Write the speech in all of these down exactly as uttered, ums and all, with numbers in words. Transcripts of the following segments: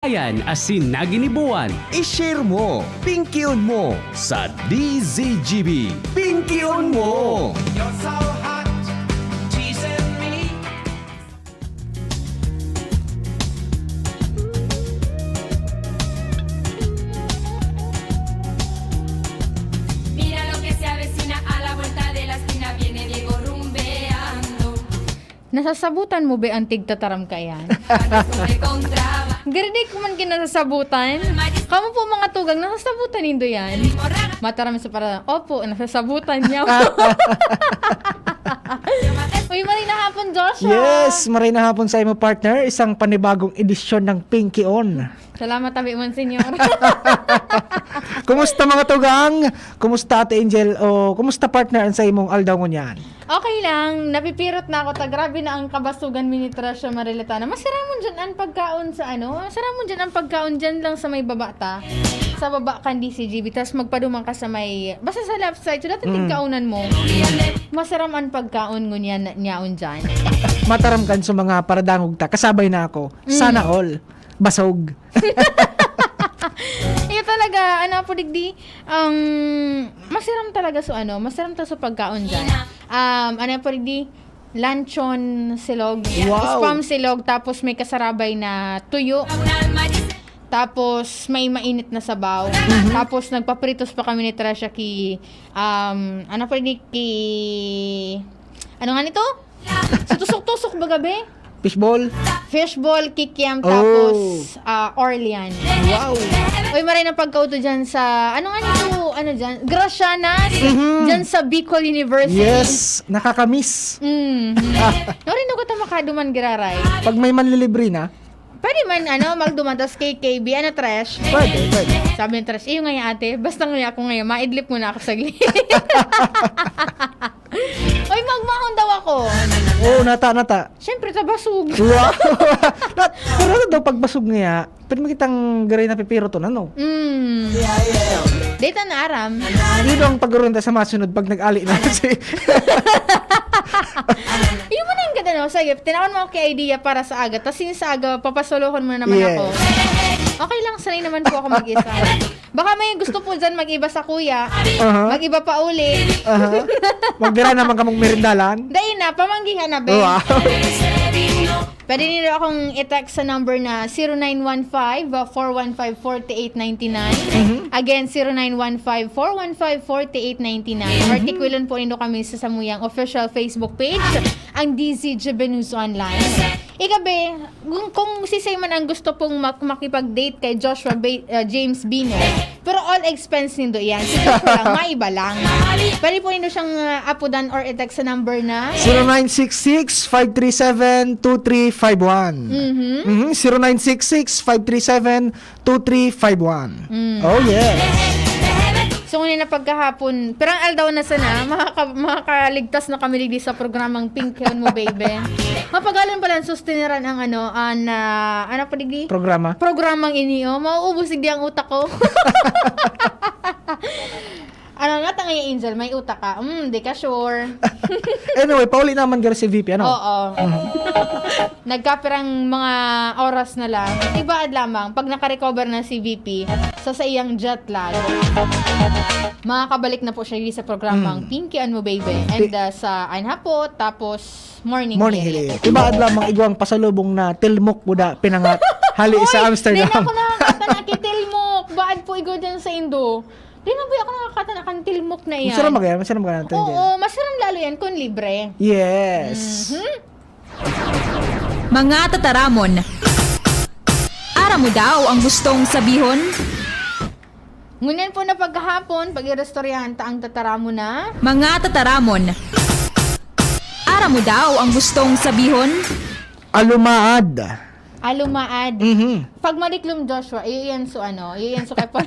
Ayan, asin na ginibuan. I-share mo, pingkion mo sa D Z G B. Pingkion mo! You're so hot, teasing me. Mira lo que se avecina a la vuelta de la esquina, viene Diego rumbeando. Nasasabutan mo ba ang tigtataram kaiyan? Gari, di ko man kinasasabutan. Kamo po, mga tugang, nasasabutan nindo yan? Mataram sa para, opo, nasasabutan niya. Uy, maray na hapon, Joshua. Yes, maray na hapon sa imo, partner. Isang panibagong edisyon ng Pinky On. Salamat, tabi man, senyor. Kumusta, mga tugang? Kumusta, Ate Angel? O kumusta, partner, ang sa imong aldaw ngunyan? Okay lang, napipirot na ako ta grabe na ang kabasugan mi ni Tresha Marilitana. Masiramon dyan ang pagkaon sa ano, masiramon dyan ang pagkaon dyan lang sa may baba ta. Sa baba kan D C G B, tas magpaduman ka sa may, basta sa left side, so dati Mm. tigkaonan mo. Masiram ang pagkaon ngunyan na, niyaon dyan. Mataram kan sa mga paradangog ta, kasabay na ako. Mm. Sana all. Basog. Iyo talaga, ano po digdi, ang masiram talaga so ano, masiram ta sa pagkaon dyan. Um, ano po digdi, lanchon silog, Wow. spam silog, tapos may kasarabay na tuyo. Tapos may mainit na sabaw. Mhm. Tapos nagpapritos pa kami ni Tresha ki, um, ano po digdi, ki, ano nga nito? Sa tusok-tusok ba gabi? Fishball? Fishball, kikiam, Oh. tapos, ah, Orlean. Wow! Uy, maray na pagkauto dyan sa, ano nga nito, ano dyan? Gracianas, Mhm. dyan sa Bicol University. Yes, nakakamiss. Mm. Maray na ko ta makaduman, giraray. Pag may manlilibre na? Pwede man, ano, magduman, tas kay K B, ano, Tresh? Pwede, pwede. Sabi ni Tresh, "Iyo nga yan, ate. Basta nga ako ngayon, maidlip muna ako saglit." Oy, magmahon daw ako. Oo, nata, nata. Siyempre, tabasog. Wow! Nat-, pero ano daw, pagbasog niya, pwede makitang garay na pipiro to, ano? Mm. Data na aram. Yun ang pag-urunta sa masunod pag nag-ali na kasi. Yun mo na yung ganda, no? Sige, tinawan mo ako kay idea para sa aga. Tapos yung sa aga, papasolohon mo na naman Yes. ako. Okay lang, sanay naman po ako mag-isa. Baka may gusto po dyan mag-iba sa kuya. Aha. Mag-iba pa uli. Aha. Magdara naman kamong merindalan. Dahil na, pamanggihan na, be. Wow. Pwede niyo akong i-text sa number na zero nine one five, four one five, forty-eight ninety-nine. Mhm. Again, zero nine one five, four one five, forty-eight ninety-nine. Or Mhm. tikwilon po nindo kami sa samuyang official Facebook page, ang D Z G Benuso Online. Ikabe, kung, kung sisay man ang gusto pong mak-, makipag-date kay Joshua Ba-, uh, James Bino, pero all expense nindo iyan. Si Joshua lang, maiba lang. Pwede po nindo siyang, uh, apudan or i-text sa number na zero nine six six, five three seven, two three five one. Mhm. Mhm, zero nine six six, five three seven, two three five one. Mm. Oh, yes. So, ngunyan na pagkahapon, pirang aldaw na sana, makaka-, makakaligtas na kami digdi sa programang Pinky On Mo, Baby. Mapagalon pala ang susteneran ang ano, ang, ah, ano pa digdi? Programa? Programang ini, oh. Mauubos digdi ang utak ko. Ano nga, tangay, Angel, may utak ka. Hmm, di ka sure. Anyway, pauli naman garo si V P, ano? Oo. Mhm. Nagkapirang mga oras na lang. Ibaad lamang, pag nakarecover na si V P sa saiyang jet lag, makakabalik na po siya sa programang Mm. Pinky On Mo, Baby. And, Pi- uh, sa Ain Hapot, tapos Morning Morning Hili. Hili. Ibaad lamang igwang pasalubong na tilmok buda pinangat hali sa Amsterdam. Uy, di na ako nakakata na kitilmok. Baad po igwa dyan sa Indo. Di na ba ako nakakata na kan tilmok na yan? Masarap ba yan? Masarap ba yan? Oo, masarap lalo yan kung libre. Yes. Mhm. Mga tataramon. Aram mo daw ang gustong sabihon? Ngunyan po na pagkahapon, pag-iristoryahan ta ang tataramon na. Mga tataramon. Aram mo daw ang gustong sabihon? Alumaad. Alumaad. Mhm. Pag madiklom, Joshua, iyo yan so ano, iyo yan so kay pa-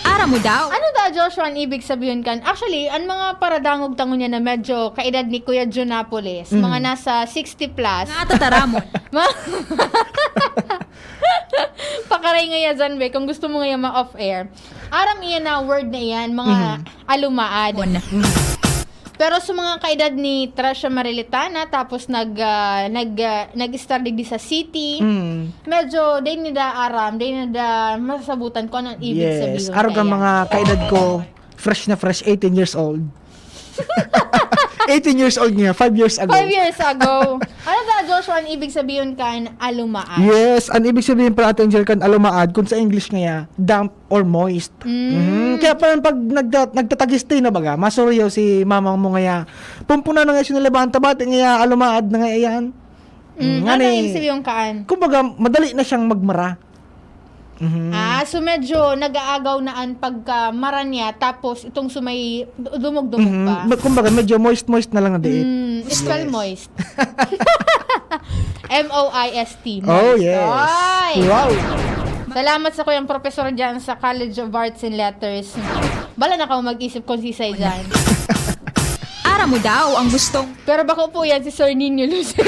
Aram mo daw? Ano daw, Joshua, ang ibig sabihin kan? Actually, ang mga paradangog ta ngunyan na medyo kaedad ni Kuya Jun Napoles, Mm. mga nasa sixty plus. Mga tataramon. Ma- Pakaray ngaya dyan, be, kung gusto mo ngaya ma-off air. Aram iyan na word na iyan, mga Mhm. alumaad. Mon. Mhm. Pero sa mga kaedad ni Tresha Marilitana, tapos nag, ah, nag, ah, nag-estar digdi sa city, Mm. medyo di nila aram, di nila masasabutan kung anong ibig Yes. sabihin Arog ang kaya. Mga kaedad ko, fresh na fresh, eighteen years old. Eighteen years old niya, five years ago. Five years ago. Ano ba, Joshua, ang ibig sabihin kan alumaad? Yes, ang ibig sabihin pala, Ate Angel, kan alumaad, kung sa English nga ya, damp or moist. Mm. Mhm. Kaya parang pag nagta- nagtatagiste na baga, masuryo si mamang mo ngaya. Pumpuna na nga siya nalabanta, bati ngaya alumaad na nga yan. Mm, nga ano ni- ang ibig sabihin kan? Kumbaga, madali na siyang magmara. Mhm. Ah, so medyo nag-aagaw na ang pagkamara niya, tapos itong sumay du- dumugdumog Mhm. pa. Ma- Kumbaga, medyo moist-moist na lang na diit. Mm, spell Yes. moist. M O I S T. Oh, Moist. yes. Ay! Wow. Salamat sa kuyang professor dyan sa College of Arts and Letters. Bala na ka mag-isip kung sisay dyan. Aram mo daw ang gustong Pero bako po yan si Sir Nino Luces.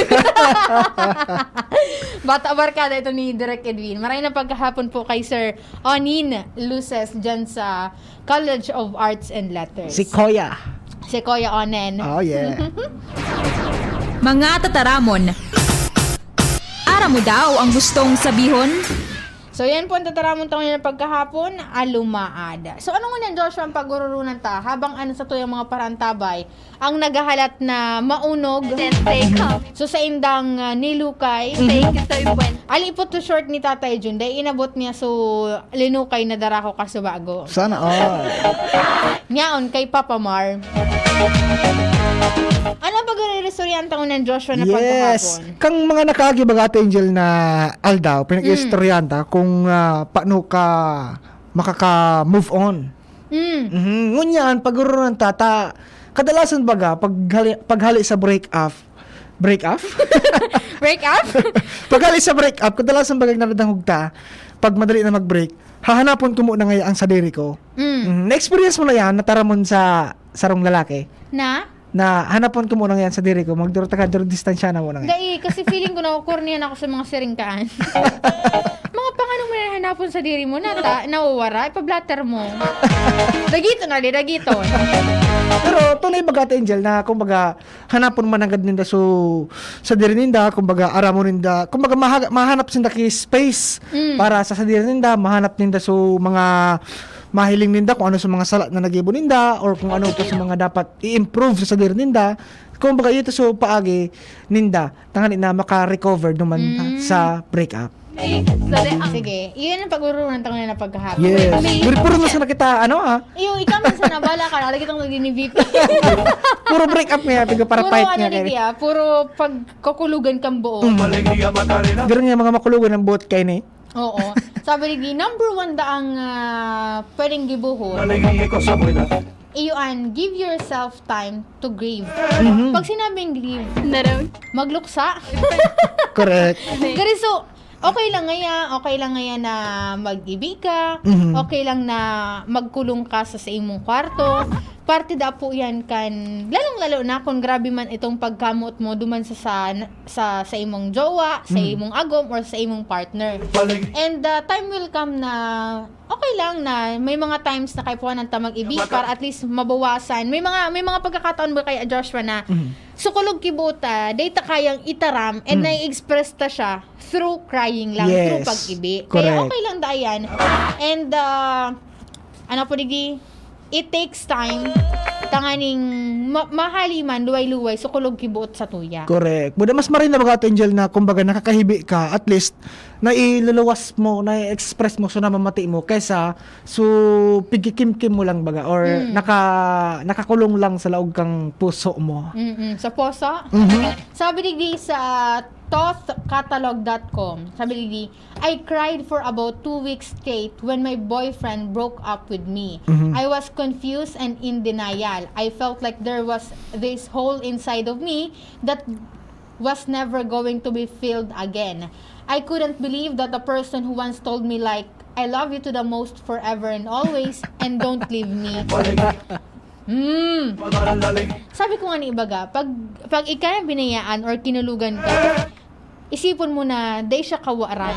Bata barkada ito ni Direk Edwin. Maray na pagkahapon po kay Sir Onin Luces dyan sa College of Arts and Letters. Si Koya. Si Koya Onen. Oh, yeah. Mga tataramon. Aram mo daw ang gustong sabihon? So, yan po ang tataramon tayo na pagkahapon, alumaad. So, ano ngunyan, Joshua, ang pag-ururunan ta? Habang ano sa tuyang mga parantabay, ang naghahalat na maunog. Then they come. So, sa indang ah, nilukay. Take it so it went. Ali po to short ni Tatay Jun. Dahil inabot niya, so, linukay na darako kasubago. Sana all. Nyaon kay Papa Mar. Ano ang pag-ururunan tayo ng Joshua na Yes. pagkahapon? Kang mga nakaagi baga, Ate Angel, na aldaw, pinag-iistoryahan ta kung ah, paano ka makaka-move on. Mm. Mhm. Ngunyan, pag-urunan ta, ta, kadalasan baga, pag hali, pag hali sa break up, break up? Break up? Pag hali sa break up, kadalasan baga nadadangog ta, pag madali na mag-break, hahanapon ko muna ngayon ang sadiri ko. Mm. Mhm. Na-experience mo na yan, nataramon sa sarong lalaki? Na? Na hanapon ko muna ngayon sadiri ko, magduro ta ka, duro distansya na muna ngayon. Dai, kasi feeling ko nakukurnihan ako sa mga siringkaan. Mga panganong may hanapon sadiri mo, nata, nawawara, ipablatter mo. Dagito na, di, dagito. Pero tunay baga, Ate Angel, na kumbaga hanapon man nanggad ninda so sadiri ninda, kumbaga aramon ninda, kumbaga maha- mahanap sinda ki space Mm. para sa sadiri ninda, mahanap ninda so mga mahiling ninda, kung ano sa mga sala na nagibo ninda or kung ano pa sa mga dapat i-improve sa sadiri ninda. Kumbaga ito so paagi ninda tangani na maka-recover naman Mm. sa break up. So they ang Sige, iyon ang pag-urunan tayo na pagkahapon. Yes. Puro, puro na sana kita, ano ah, Iyo, ikaw man sa nabala ka, lagi itong naging ni V P. puro break up nga, piga para Puro fight ano, nga Lady, kayo. Ah, puro pagkukulugan kang buo. Pero nga mga makulugan ang buot kayo ni. Oo. Sabi ni Guy, number one daang ah, pwedeng gibuhon. Iyo an, give yourself time to grieve. Pag sinabing grieve, Narong. magluksa. Correct. Gari, so, okay lang ngaya, okay lang ngaya na mag-ibi ka, Mhm. okay lang na magkulong ka sa, sa imong kwarto. Parte da po yan kan, lalong-lalo na kung grabe man itong pagkamot mo duman sa, sa, sa, sa imong jowa, sa Mhm. imong agom, or sa imong partner. And uh, time will come na okay lang na may mga times na kaipuhanan ta mag-ibi para at least mabawasan. May mga may mga pagkakataon ba kaya, Joshua, na Mhm. sukulog kibuta, data kayang itaram, and Mm. nai-express ta siya through crying lang, Yes. through pag-ibi. Kaya Correct. Okay lang da yan. And uh, ano po, digdi, it takes time tanganing ma- mahaliman, luway-luway, sukulog kibuot sa tuya. Correct. Buda mas maray na baga, Angel, na kumbaga nakakahibi ka, at least nailuluwas mo, na-express mo, so namamati mo, kesa so pigkikimkim mo lang baga, or Mm. naka, nakakulong lang sa laog kang puso mo. Mm-mm. Sa poso? Mhm. Sabi digdi sa thoth catalog dot com, sabi digdi, "I cried for about two weeks straight when my boyfriend broke up with me. Mhm. I was confused and in denial. I felt like there was this hole inside of me that was never going to be filled again. I couldn't believe that the person who once told me, like, 'I love you to the most forever and always, and don't leave me.'" Hmm. Sabi ko nga ni ibaga, pag, pag ika na binayaan or kinulugan ka, isipon mo na dai siya kawaran.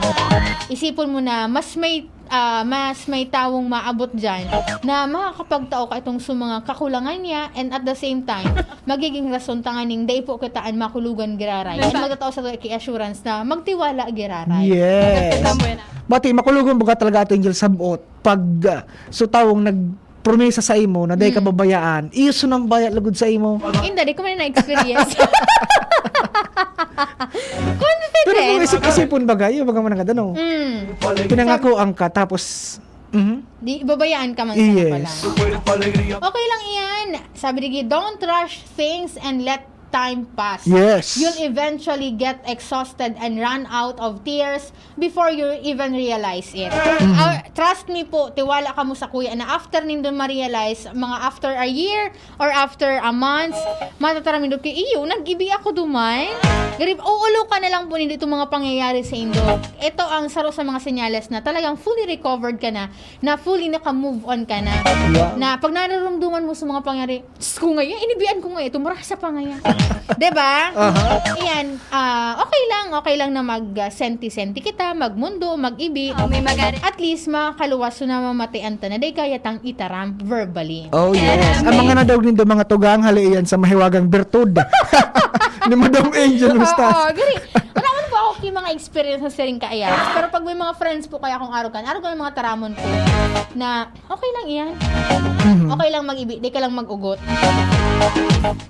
Isipon mo na mas may ah, mas may tawong maabot diyan na makakapagtao ka itong sa mga kakulangan niya, and at the same time, magiging rason tanganing dai po kita an makulogan giraray. And magtatao sa ki assurance na magtiwala giraray. Yes. Bati, makulogon baga talaga, Ate Angel, sabot. Pag, ah, so tawong nagpromesa sa imo na dai ka babayaan, iyo so nambaya lugod sa imo. Inda, di ko man na-experience. Confident. Pero kung isip-isipon baga, iyo baga man ang ganda, no? Mm. Pinangako ang ka, tapos, mhm. Di, babayaan ka man sana pala. Yes. Okay lang iyan. Sabi ni Gi, "Don't rush things and let time pass." Yes. You'll eventually get exhausted and run out of tears before you even realize it. Ah, trust me po, tiwala kamo sa kuya na after nindon ma-realize, mga after a year or after a month, matataram nindo ki, "Iyo, nag-ibi ako duman." Gari, uulo ka na lang po nindo itong mga pangyayari sa indo. Ito ang saro sa mga senyales na talagang fully recovered ka na, na fully naka-move on ka na. Wow. Na pag nararamdaman mo sa mga pangyayari, "Diyos ko ngayon, inibian ko ngayon, ito marasa pa ngayon." Diba? Aha. Iyan, ah, okay lang, okay lang na mag, ah, senti-senti kita, magmundo, mag-ibi. Oh, may magari- At least, makaluwas so na mamatian ta na, dai kaya tang itaram verbally. Oh, yes. Ang mga nadaog nindo, mga tugang, hali iyan sa mahiwagang birtud ni Madam Angel Bustas. Oo, gari. Wala man po ako ki mga experience na siring kaya. Pero pag may mga friends po kaya akong arugan, arugan ang mga taramon ko na okay lang iyan. Mhm. Okay lang mag-ibi, dai ka lang mag-ugot.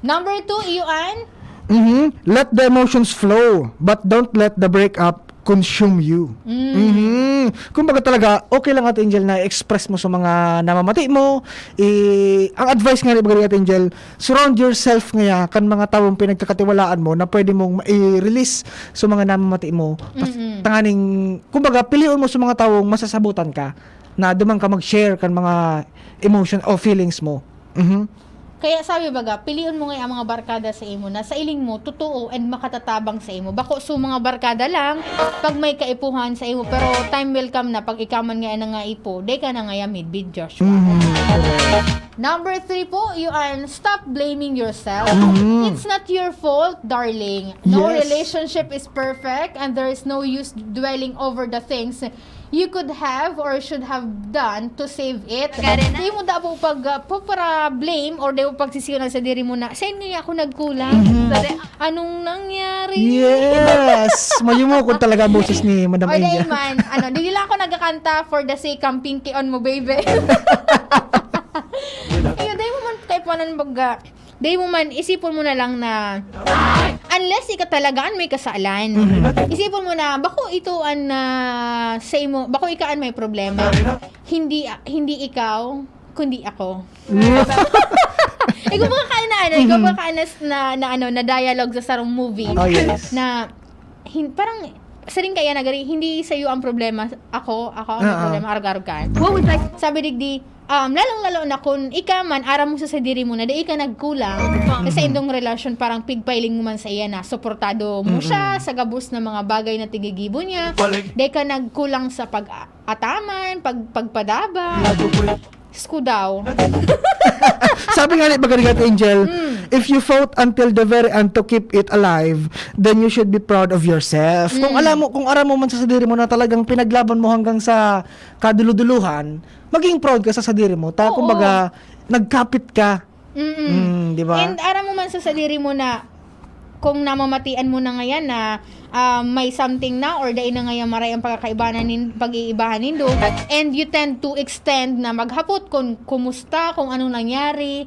Number two, iyo an? Mhm. Let the emotions flow, but don't let the breakup consume you. Mm. Mhm. Kumbaga talaga, okay lang, Ate Angel, na express mo sa mga namamati mo. I-, ang advice nga ni Ate Angel, surround yourself ngaya kan mga tawong pinagkakatiwalaan mo na pwede mong ma-, i-release sa mga namamati mo. Pas-, Mm-mm. tanganing, kumbaga, pilion mo sa mga tawong masasabutan ka na duman ka mag-share kan mga emotion o feelings mo. Mhm. Kaya sabi baga, pilion mo ngaya ang mga barkada sa imo na sa iling mo, totoo and makatatabang sa imo. Bako so mga barkada lang, pag may kaipuhan sa imo, pero time will come na pag ikaw man ngaya nangaipo, dai ka na ngaya midbid, Joshua. Mhm. Number three po, you are stop blaming yourself. Mhm. It's not your fault, darling. No Yes. relationship is perfect and there is no use dwelling over the things you could have or should have done to save it. Kare na. Di mo dapat pag, ah, pa-, para blame or di mo pagsisihan sa diri mo na, "Saan nga ako nagkulang? Mhm. Anong nangyari?" Yes! Mayumukod talaga ang boses ni Madam Or Angel. Dai man, ano, di lang ako nagkakanta for the sake of pinky on mo, baby. Iyo, dai mo man kaipuhanan baga. Dai mo man, isipon mo na lang na, unless ika talaga an may kasalan. Mhm. Isipon mo na, bako ito an, ah, sa imo, bako ika an may problema. Hindi, hindi ikaw, kundi ako. Yeah. Ikaw ba kain na, ano, ikaw ba Mhm. kain na, na, na, ano, na dialogue sa sarong movie? Oh, yes. Na, hin-, parang, siring kaya na gari, "Hindi sa'yo ang problema, ako, ako ang may Oo. problema, arog-arog ka." What was that? Sabi digdi, um, lalong-lalo na kun ika man, aram mo sa sadiri mo na dai ka nagkulang sa indong relasyon, parang pigpailing mo man sa iya na suportado mo Mm-mm. siya sa gabos na mga bagay na tigigibo niya. Dai ka nagkulang sa pag-ataman, pag-, pagpadaba. Diyos ko daw. Sabi nga ni Bagarigat Angel, Mm. "If you fought until the very end to keep it alive, then you should be proud of yourself." Kung Mm. alam mo, kung aram mo man sa sadiri mo na talagang pinaglaban mo hanggang sa kaduluduluhan, maging proud ka sa sadiri mo. Ta-, Oo. kumbaga, nagkapit ka. Mm-mm. Mm, di ba? And aram mo man sa sadiri mo na kung namamatian mo na ngayan na, ah, may something na or dai na ngayan maray ang pagkakaibahan nin-, pag-iibahan nindo, and you tend to extend na maghapot kung kumusta, kung anong nangyari.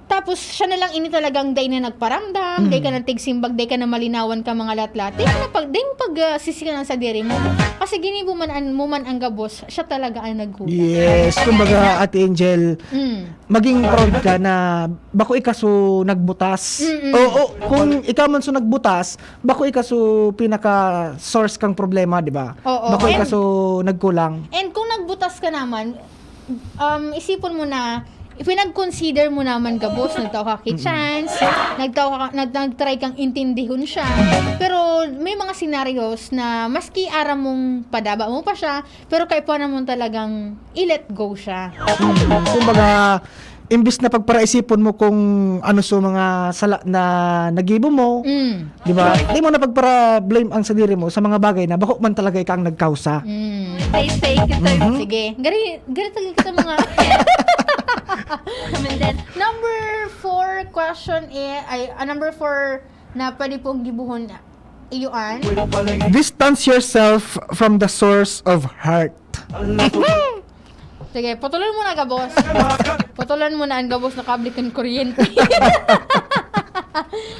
Tapos, siya na lang ini talagang dai na nagparamdam, Mm. dai ka na tigsimbag, dai ka na malinawan ka mga latlat. Dai ka na pag, dai mo pag, ah, sisikan ang sadiri mo. Kasi ginibo man an-, mo man ang gabos, siya talaga ang nagkulang. Yes, kumbaga, Ate Angel, Mm. maging proud ka na bako ika so nagbutas. Mm-mm. Oo, kung ika man so nagbutas, bako ika so pinaka-source kang problema, di ba? Oo. Bako ika And so nagkulang. And kung nagbutas ka naman, um, isipon mo na, pinag-consider mo naman gabos, nagtao ka ki Mm-mm. chance, nagtao ka, nag-, nag-try kang intindihon siya. Pero may mga scenarios na maski aram mong padaba mo pa siya, pero kaipuhan mo talagang i-let go siya. Mm. Kumbaga, imbis na pagparaisipon mo kung ano sa mga sala na nagibo mo, Mm. di ba? Di mo na pagpara-blame ang sadiri mo sa mga bagay na bako man talaga ika ang nagkausa. Mm. They fake it. Mhm. Sige. Gari, gari talaga sa mga And then, number four question eh, ay, ah, number four na pwede pong gibuhon, iyo an? Distance yourself from the source of hurt. Sige, putulon mo na gabos. Putulon mo na ang gabos na kable kan kuryente.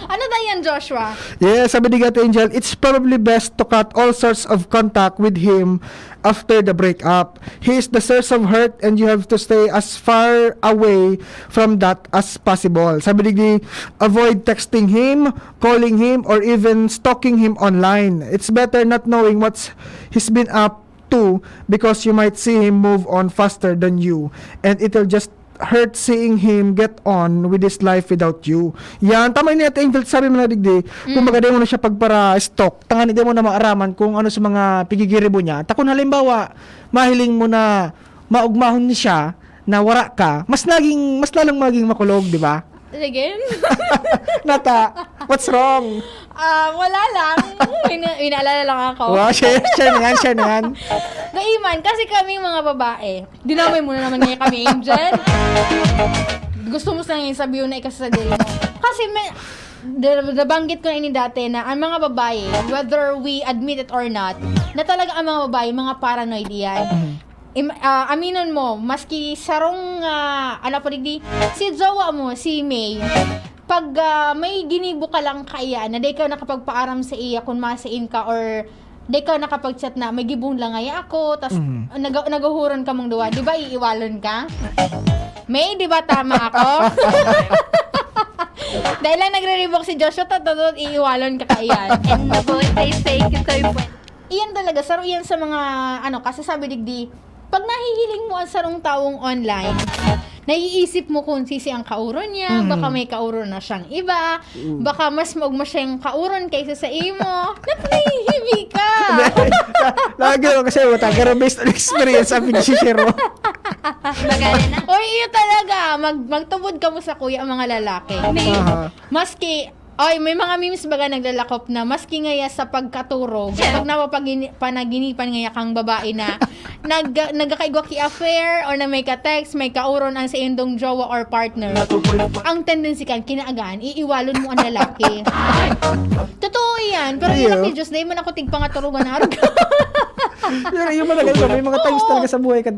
Ano daw yan, Joshua? Yeah, sabi ni Ate Angel, it's probably best to cut all sorts of contact with him after the breakup. He is the source of hurt and you have to stay as far away from that as possible. Sabi ni, avoid texting him, calling him, or even stalking him online. It's better not knowing what's he's been up to because you might see him move on faster than you and it'll just hurt seeing him get on with his life without you. Yan, tama ni Ate Angel, sabi mo na digdi, Mm. kumbaga, di mo na siya pagpara-stalk. Tangani, di mo na maaraman kung ano sa mga pigigiribo niya. Takon halimbawa, mahiling mo na maugmahon ni siya na wara ka, mas naging, mas lalong maging makulog, di ba? Again? Nata, what's wrong? Ah, wala lang. Ina-, inaalala lang ako. Wow, share, share na yan, share na yan. Gaiman, kasi kami mga babae, dinamay mo na naman ngayon kami, Angel. Gusto mo sa ngayon sabihin na ikasasadiri mo. Kasi may, da-, nabanggit ko na ini dati na ang mga babae, whether we admit it or not, na talaga ang mga babae, mga paranoid iyan. Mhm. Im-, ah, aminon mo, maski sarong, ah, ano pa digdi, si jowa mo, si May, pag, ah, may ginibo ka lang kaiyan na di ka nakapagpaaram sa iya kung masain ka or di ka nakapag-chat na, "May gibong lang ngaya ako," tas Mhm. naga-, naghuhuron kamong duwa, di ba iiwalon ka? May, di ba tama ako? Dahil lang nagre-revoke si Joshua, tatotoo, iiwalon ka kaiyan. And the boy, they fake it, so you pwede. Iyan talaga, saro iyan sa mga, ano, kasi sabi digdi, pag nahihiling mo ang sarong tawong online, naiisip mo kung sisi ang kauron niya, Mm. baka may kauron na siyang iba, Mm. baka mas maugma siyang kauron kaysa sa imo. Napahihibi ka! Lagi ko kasi wata, pero based on experience, ang pinag-share mo. Magaling na. Oy, iyo talaga. Mag-, magtubod kamo sa kuya ang mga lalaki. May Aha. Maski, oy, may mga memes baga naglalakop na maski ngaya sa pagkaturog, Yeah. pag napapagini-, panaginipan ngaya kang babae na nag-, nagkakaigwa ki affair or na may ka-text, may kauron ang sa indong jowa or partner, ang tendency kan, kinaagaan, iiwalon mo ang lalaki. Totoo yan, pero Iyo. Hirap ni Diyos, dahil man ako tigpangaturugan na arog. Pero yung mga ganito, may mga times Oo. talaga sa buhay ka,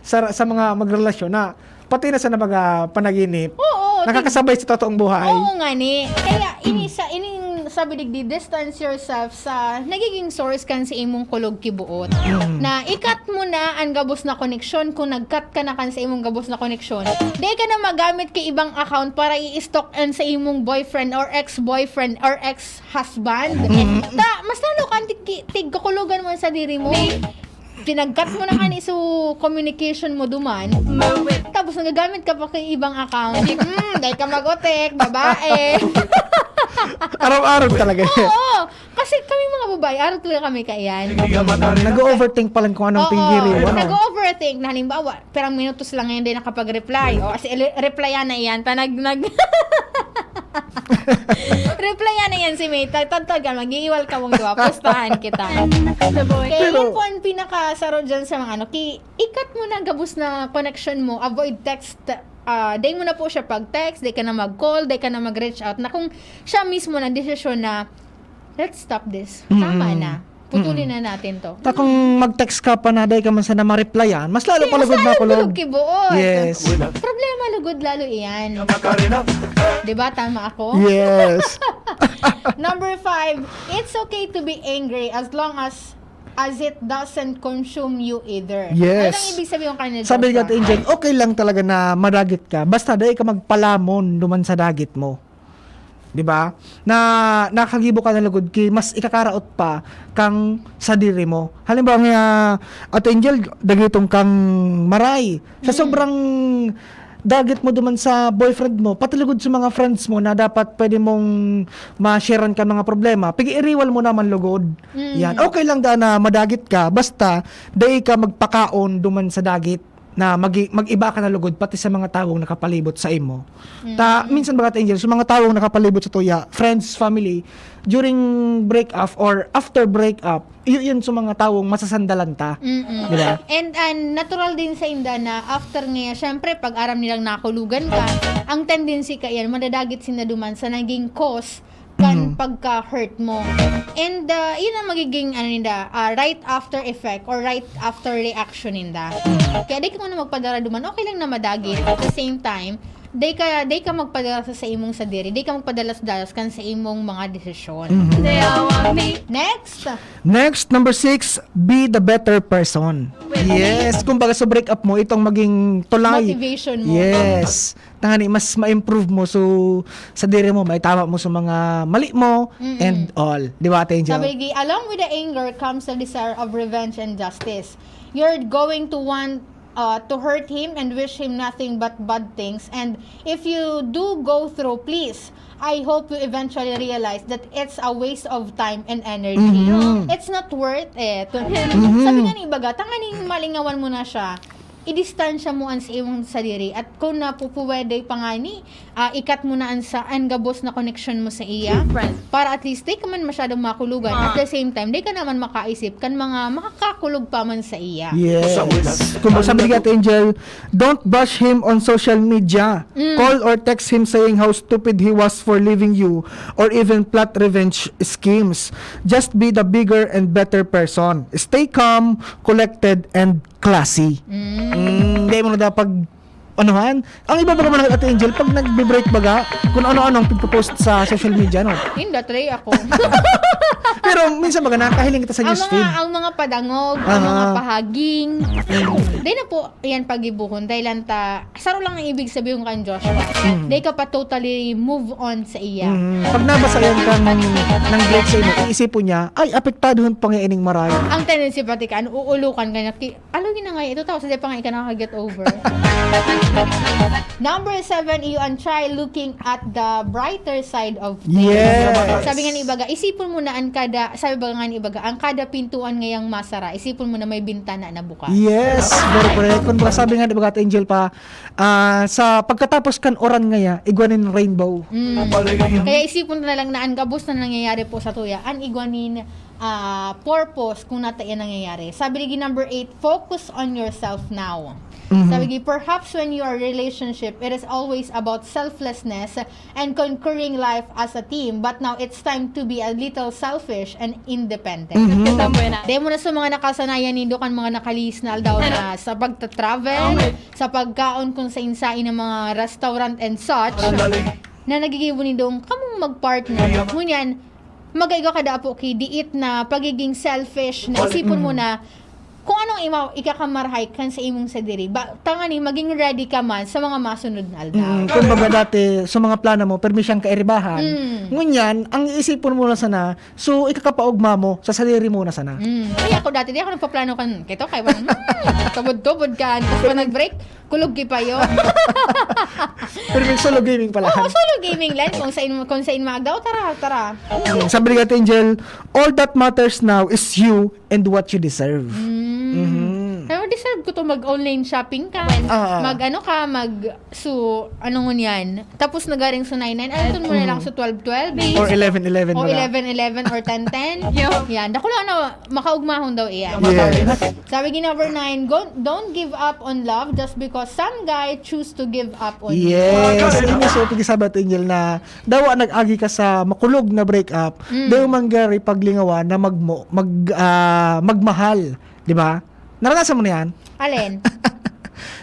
sa, sa mga magrelasyon na pati na sa nabaga panaginip, Oo, nakakasabay sa totoong buhay. Oo nga ni. Kaya ini sa, ining sabi digdi, distance yourself sa nagiging source kan sa imong kulog kibuot. Mm. Na i-cut mo na ang gabos na koneksyon kung nag-cut ka na kan sa imong gabos na koneksyon. Di ka na magamit kay ibang account para i-stalk an sa imong boyfriend or ex-boyfriend or ex-husband. Mm. Ta, mas lalo kang tig-, tigkukulugan mo sa diri mo. Pinag-cut mo na kani so communication mo duman. Tapos nagagamit ka pa kay ibang account. Hmm, dahil ka mag-utek, babae. Araw-araw talaga. Oo. Kasi kami mga babae, araw talaga kami kaiyan. Nag-overthink pa lang kung anong Oo, pinggiri mo, ano? Nag-overthink. Na halimbawa, pirang minutos lang ngayon din nakapag-reply. O, kasi ele-, replyan na iyan. Ta nag-, nag-, replyan na iyan si May. Tag-, tagtagan, mag-iiwal ka mong duwa. Pustahan kita. Kaya Pero yun po ang pinakasaro dyan sa mga ano. Ki-, i-cut mo na gabos na connection mo. Avoid text. Ah, day mo na po siya pag-text, day ka na mag-call, day ka na mag-reach out. Na kung siya mismo nagdesisyon na, "Let's stop this. Tama Mm. na. Putulin Mm. na natin to." Ta kung mag-text ka pa na, day ka man sana ma-replyan, mas lalo Di, pa mas lugod lalo na kulog. Kulog kibuot. Yes. Problema lugod lalo iyan. Di ba? Tama ako? Yes. Number five, it's okay to be angry as long as, as it doesn't consume you either. Yes. Ano ang ibig sabihin kanina, Sabi ni Joshua? Ate Angel, okay lang talaga na madagit ka. Basta day ka magpalamon duman sa dagit mo. Di ba? Na nakagibo ka na lugod ki, mas ikakaraot pa kang sadiri mo. Halimbawa nga, Ate Angel, dagitong kang maray. Sa Mm. sobrang dagit mo duman sa boyfriend mo, pati lugod sa mga friends mo na dapat pwede mong ma-sharean ka mga problema, pag-iiriwal mo naman lugod. Mm. Yan. Okay lang da na madagit ka, basta dai ka magpakaon duman sa dagit. na magi-, mag-iba ka na lugod pati sa mga tawong nakapalibot sa imo. Ta, minsan baga, Angel, sa mga tawong nakapalibot sa tuya, friends, family, during break up or after break up, iyo yun sa mga tawong masasandalan ta. Mm-mm. Di ba? And, and natural din sa inda na after niya, syempre, pag aram nilang nakulugan ka, ang tendency ka yan, madadagit sinda duman sa naging cause kan pagka-hurt mo. And uh, yun ang magiging ano ninda, uh, right after effect or right after reaction ninda. Kaya di ka muna magpadara duman, okay lang na madagit. At the same time, di ka, di ka magpadara sa, sa imong sadiri, di ka magpadalas-dalas kan sa imong mga desisyon. Next, Next, number six, be the better person. Yes, kumbaga sa break up mo, itong maging tulay. Motivation mo. Yes. Tangani, mas ma-improve mo. So, sa diri mo, maitama mo sa mga mali mo and all. Di ba, Ate Angel? Sabi lagi, along with the anger comes the desire of revenge and justice. You're going to want uh, to hurt him and wish him nothing but bad things. And if you do go through, please, I hope you eventually realize that it's a waste of time and energy. It's not worth it. Sabi nga ni ibaga, tanganing malingawan mo na siya, idistansya mo an sa imong sadiri at kung napupuwede pa nga ni, ah, ikat mo na an sa an gabos na koneksyon mo sa iya para at least di ka man masyadong makulugan at the same time di ka naman makaisip kan mga makakakulog pa man sa iya. Yes. Kung sabi ni Ate Angel, don't bash him on social media. Call or text him saying how stupid he was for leaving you or even plot revenge schemes. Just be the bigger and better person. Stay calm, collected, and classy. Mm, di mo na dapat anuhan. Ang iba baga mga Ate Angel, pag nagbe-break baga, kung ano-ano ang pagpo-post sa social media, no? Inda, try ako. Pero minsan baga, nakakahiling kita sa ang mga, newsfeed. Ang mga padangog, ang mga Aha. pahaging. Di na po yan pagibuhon. Dahil lang ta, saro lang ang ibig sabihin kan Joshua. Di ka pa totally move on sa iya. Mm. Pag nabasa yan kang ng Blake sa imo, iisipon niya, ay, apektado hon pa nga ining maray. Ang tendency pati ka, ano, uulukan ka niya, ki- alo yun na nga, ito tao, sa pa nga ika nakaka-get over. Number seven, you and try looking at the brighter side of things. Yes. Sabi nga ni ibaga, isipon mo na ang kada, sabi ba nga ni ibaga, ang kada pintuan ngayang masara, isipon mo na may bintana na bukas. Yes, very correct. Kung sabi nga, di ba, Ate Angel pa, ah, sa pagkatapos kan uran ngaya, igwa nin rainbow. Mm. Kaya isipon na lang na ang gabos na nangyayari po sa tuya, an igwa nin ah, purpose kung nata yan nangyayari. Sabi lagi number eight, focus on yourself now. Sabi lagi, perhaps when you are relationship, it is always about selflessness and conquering life as a team. But now, it's time to be a little selfish and independent. Dahil mo na sa mga nakasanayan nindo kan mga nakalihis na aldaw na sa pagta-travel, sa pagkaon kung sa insain ng mga restaurant and such, na nagigibo nindong kamong mag-partner. Ngunyan, magaiga ka dapo ki diit na pagiging selfish na isipon mo na kung anong ima ikakamarhay kan sa imong sadiri. Ba, tangani, maging ready ka man sa mga masunod na aldaw. Mm, kumbaga dati, sa mga plano mo, permi siyang kairibahan. Mm. Ngunyan, ang iisipon mo na sana, so ikakapaugma mo, sa sadiri mo na sana. Mm. Kaya ako dati, di ako nagpaplano kan, kito, kay wala, tubod-tubod kan. Tapos pag nag-break, kulog ki payo. Pero may solo gaming pala. Oo, solo gaming lang. Kung sa in, kung sa in magdaw, tara, tara. Mm, sabi ni Ate Angel, all that matters now is you and what you deserve. Mhm. Pero deserve ko to mag-online shopping ka. Ah, ah. Mag ano ka, mag, so, ano ngun yan? Tapos nagaring sunay nine. Ano mo na lang sa twelve twelve? Or eleven eleven O baga. eleven eleven or ten ten? Yan. Dako lang na, makaugmahon daw iya. Yes. Sabi gi number nine, go, don't give up on love just because some guy choose to give up on you. Yes. Ini so, pag-isabi, Ate Angel, na dawa nag-agi ka sa makulog na break-up, Mm. daw manggari paglingawan na magmo, mag, ah, magmahal. Di ba? Naranasan mo na yan? Alin?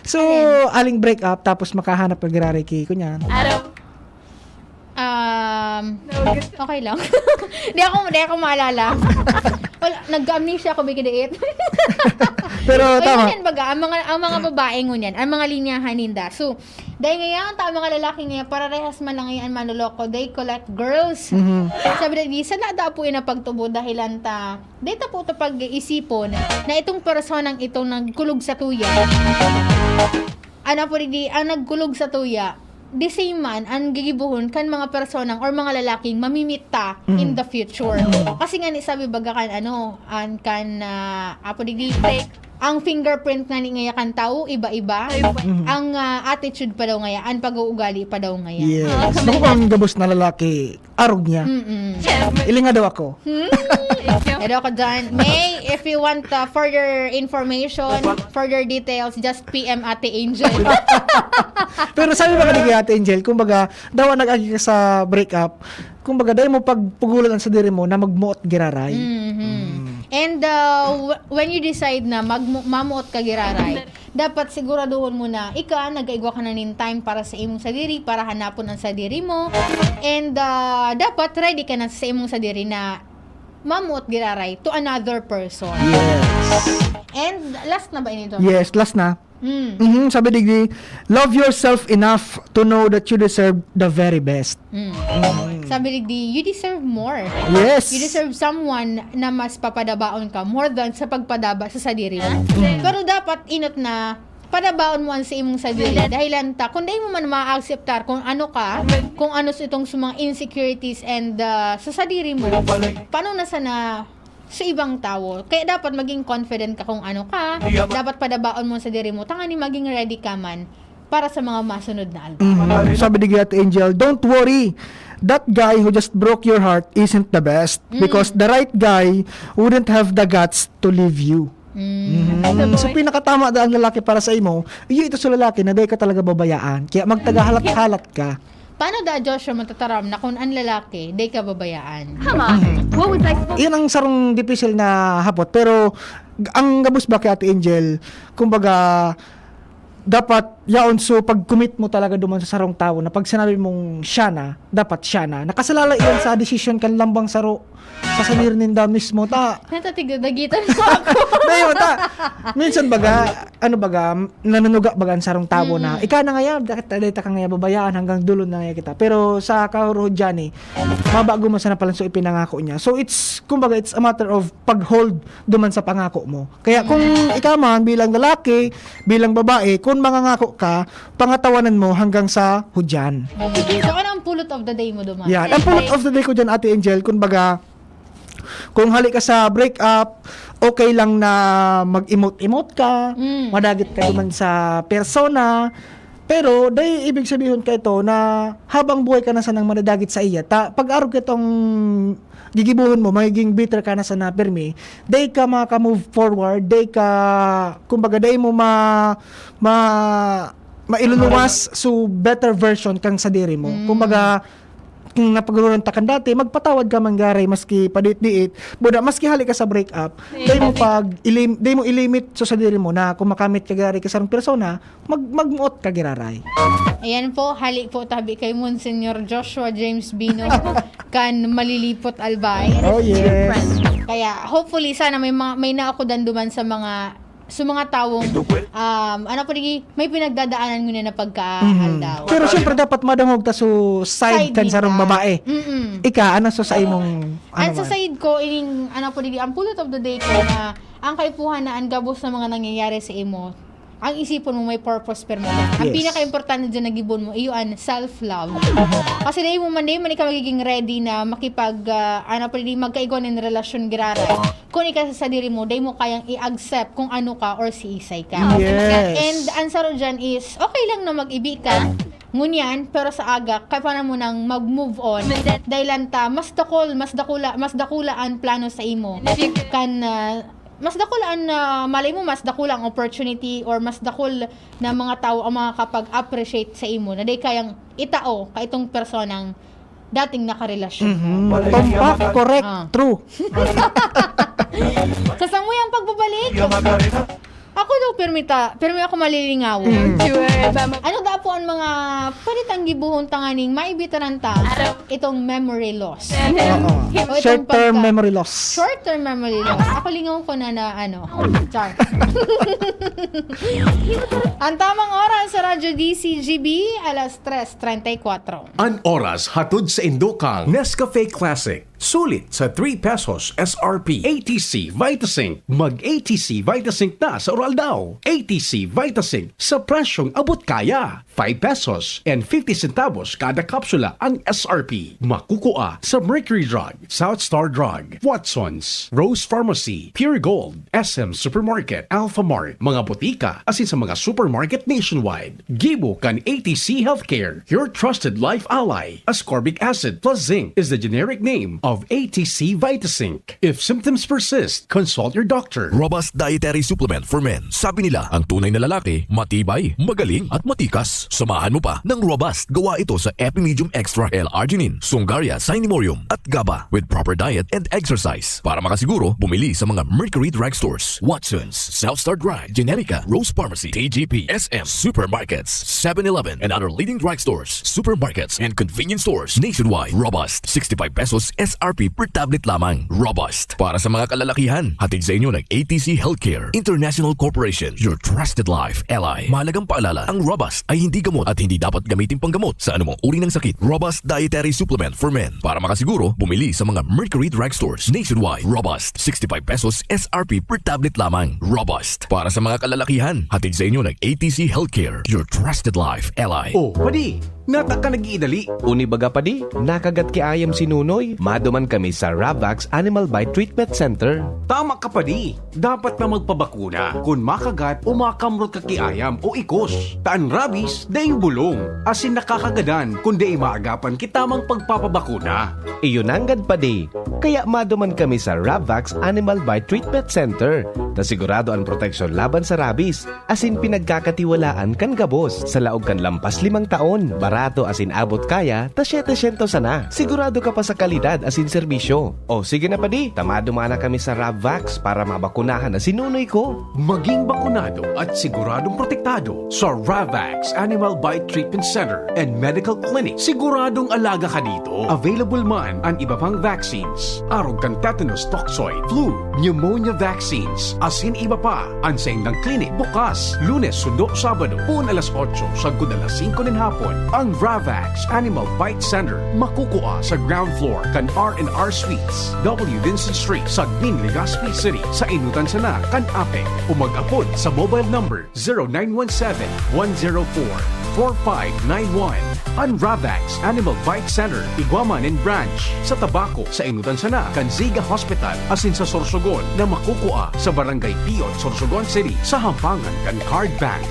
So, aling break-up, tapos makahanap ka girari ki, kunyan. Um, okay lang. Di ako, di ako maalala. Wala, nagka-amnesia ako, bigla diit. Pero Ay, tama. Yan, baga, ang mga, ang mga babae ngunyan, ang mga linyahan ninda. So, dahil ngayon, ta, ang mga lalaki ngayon, pararehas man lang yan, manloloko, they collect girls. Mhm. Sabi na, di, sana daw po yung napagtubo dahilan ta, dito po ito pag-iisipon na itong personang itong nagkulog sa tuya. Ano po, di, ang nagkulog sa tuya, the same man, ang gigibuhon kan mga personang or mga lalaking mamimit ta Mhm. in the future. Kasi nga ni sabi baga kan ano, an kan, ah, apo, di, di, Ang fingerprint ngani ngaya kan tawo, iba-iba. Mhm. Ang ah, attitude pa daw ngaya, ang pag-uugali pa daw ngaya. Yes. Bako ang gabos na lalaki, arog niya. Mm-mm. Ilinga daw ako. Pero ako dyan, May, if you want uh, further information, further details, just P M Ate Angel. Pero sabi ba ni Ate Angel, kumbaga, daw ang nag-agi ka sa breakup, kumbaga, dahil mo pagpugulan ang sadiri mo na magmuot giraray. Mhm. And uh, w- when you decide na magmu- mamuot ka giraray, dapat siguraduhon mo na ika nagaigwa ka na nin time para sa imong sadiri, para hanapon ang sadiri mo. And uh, dapat ready ka na sa imong sadiri na mamuot giraray to another person. Yes. And last na ba ini, Don? Yes, last na. Mm. Mhm, sabi digdi, love yourself enough to know that you deserve the very best. Mm. Sabi digdi, you deserve more. Yes. You deserve someone na mas papadabaon ka more than sa pagpadaba sa sadiri mo. Pero dapat inot na padabaon mo ang sa imong sadiri. Dahilan ta, kung dahil mo man ma-acceptar kung ano ka, kung ano sa itong sa mga insecurities and uh, sa sadiri mo, paano na sana sa ibang tawo? Kaya dapat maging confident ka kung ano ka. Dapat padabaon mo sa diri mo. Tangani maging ready ka man para sa mga masunod na album. Mhm. Sabi ni Ate Angel, don't worry. That guy who just broke your heart isn't the best because the right guy wouldn't have the guts to leave you. Mm. Mhm. So pinakatama da ang lalaki para sa imo, iyo ito sa lalaki na dahil ka talaga babayaan. Kaya magtagahalat-halat ka. Paano da, Joshua, matataram na kung ang lalaki, day ka babayaan? Come on. What was I supposed Iyan ang sarong dipisil na hapot. Pero ang gabos ba kay Ate Angel, kumbaga, dapat yaon so pag-commit mo talaga duman sa sarong tawo na pag sinabi mong siya na, dapat siya na. Nakasalala iyan sa desisyon kan lambang saro sa salir ninda mismo. Ta, Natatigo, dagitan mo ako. Dahil ta, minsan baga, ano baga, nanunuga baga ang sarong tawo na, ika na ngaya, dahil ta kang ngaya babayaan hanggang dulo na ngaya kita. Pero sa kahuruhod dyan eh, mabago mo sana pala so ipinangako niya. So it's, kumbaga, it's a matter of pag-hold duman sa pangako mo. Kaya kung ikaw man bilang lalaki, bilang babae, kung mangangako ka, pangatawanan mo hanggang sa hudyan. So, ano ang pulot of the day mo duman? Yan. Ang pulot of the day ko dyan, Ate Angel, kumbaga, kung hali ka sa break up, okay lang na mag-imot-imot ka, Mm. madagit ka duman sa persona, pero dai ibig sabihon ka ito na habang buhay ka na sanang madadagit sa iya. Ta, pag-arog ka itong gigibuhon mo, magiging bitter ka na sana pirmi, dai ka maka-move forward, dai ka, kumbaga, dai mo ma, ma, mailuluwas so better version kang sadiri mo. Mm. Kumbaga, kung napagruran ta kan dati, magpatawad ka man garay maski padiit-diit, buda maski hali ka sa break up, dai mo pag ilim, dai mo ilimit so sadiri mo na kung makamit ka garay ka sarong persona, mag magmuot ka giraray. Ayan po, hali po tabi kay Monsignor Joshua James Bino kan Malilipot, Albay. Oh yes. Kaya hopefully sana may mga, may naakudan duman sa mga sa mga tawong um, ano po di may pinagdadaanan ngunyan na pagkahaldaw. Pero syempre dapat madangog ta so side, Side kan sarong nila. babae. Mm-mm. Ika, ano so sa imong ano Ang sa man? Side ko, ining, ano po di, ang pulot of the day ko na ang kaipuhan na ang gabos na mga nangyayari sa imo, ang isipon mo may purpose permanent. Ang Yes. pinaka-importante dyan na gibon mo, iyo ang self-love. Kasi dahil mo man, dahil man ikaw magiging ready na makipag, ah, ano po di, magkaigwa ng relasyon giraray. Kung ikaw sa sadiri mo, dahil mo kayang i-accept kung ano ka or si isay ka. Yes. And ang saro dyan is, okay lang na mag-ibi ka. Ngunyan, pero sa aga, kaipuhan mo nang mag-move on. Dahil lang ta, mas dakol, mas dakula, mas dakula ang plano sa imo. Kan, ah, mas dakula ang, ah, malay mo, mas dakula ang opportunity or mas dakol na mga tao ang makakapag-appreciate sa imo na dahil kayang itao ka itong personang dating nakarelasyon. Mhm. Tumpak, correct, Ah. True. Sa samuyang pagbabalik, ako daw, permita, permi ako malilingaw. Mm. Sure, mama. Ano daw po ang mga pwede tang gibuhon tanganing maibitaran ta itong memory loss? Oo. O itong Short term pagka- memory loss. Short term memory loss. Ako lingaw ko na na ano. Char. Ang tamang oras sa Radyo D C G B, alas tres treinta y cuatro. An oras hatod sa indo kang Nescafe Classic. Sulit sa three pesos S R P. A T C Vitasync. Mag A T C Vitasync na sa Uraldaw. A T C Vitasync sa presyong abot kaya. Five pesos and fifty centavos kada kapsula ang S R P. Makukua sa Mercury Drug, South Star Drug, Watsons, Rose Pharmacy, Pure Gold, S M Supermarket, Alphamart, mga botika, asin sa mga supermarket nationwide. Gibo kan A T C Healthcare, your trusted life ally. Ascorbic acid plus zinc is the generic name of A T C Vitasync. If symptoms persist, consult your doctor. Robust dietary supplement for men. Sabi nila, ang tunay na lalaki, matibay, magaling, at matikas. Samahan mo pa ng Robust. Gawa ito sa Epimedium Extra L-arginine, Sungaria, Cinemorium, at GABA with proper diet and exercise. Para makasiguro, bumili sa mga Mercury Drugstores, Watsons, South Star Drug, Generica, Rose Pharmacy, T G P, S M Supermarkets, Seven Eleven, and other leading drugstores, supermarkets, and convenience stores nationwide. Robust, sixty-five pesos S R P per tablet lamang. Robust, para sa mga kalalakihan. Hatid sa inyo ng A T C Healthcare International Corporation, your trusted life ally. Mahalagang paalala, ang Robust ay hindi gamot at hindi dapat gamitin panggamot sa anumang uri ng sakit. Robust dietary supplement for men. Para makasiguro, bumili sa mga Mercury Drugstores nationwide. Robust, sixty-five pesos S R P per tablet lamang. Robust, para sa mga kalalakihan. Hatid sa inyo ng A T C Healthcare, your trusted life ally. Oh, padi, nata ka nag-iidali. Uni baga, padi, nakagat ki ayam si Nunoy. Maduman kami sa Ravax Animal Bite Treatment Center. Tama ka, padi. Dapat na magpabakuna kun makagat o makamrot ka ki ayam o ikos. Ta an rabies, daing bulong, asin nakakagadan kun dai maagapan ki tamang pagpapabakuna. Iyo nanggad, padi. Kaya maduman kami sa Ravax Animal Bite Treatment Center, ta sigurado an proteksyon laban sa rabies, asin pinagkakatiwalaan kan gabos. Sa laog kan lampas limang taon, barato asin abot kaya, ta setecientos sana. Sigurado ka pa sa kalidad asin serbisyo. O sige na, padi, ta maduman na kami sa Ravax para mabakunahan na si Nunoy ko. Maging bakunado at siguradong protektado sa Ravax Animal Bite Treatment Center and Medical Clinic. Siguradong alaga ka dito. Available man an iba pang vaccines, arog kan tetanus toxoid, flu, pneumonia vaccines, asin iba pa. An saindang clinic bukas Lunes sundo Sabado, poon alas otso sagkod alas singko nin hapon. Ang Ravax Animal Bite Center makukua sa ground floor kan R and R Suites, W Vincent Street, Sagmin, Legazpi City, sa enotan sana kan APEC, o mag-apod sa mobile number zero nine one seven, one zero four, four five nine one. An Ravax Animal Bite Center igwa man nin branch sa Tabaco, sa enotan sana kan Ziga Hospital, asin sa Sorsogon na makukua sa Barangay Piot, Sorsogon City, sa hampangan kan Card Bank.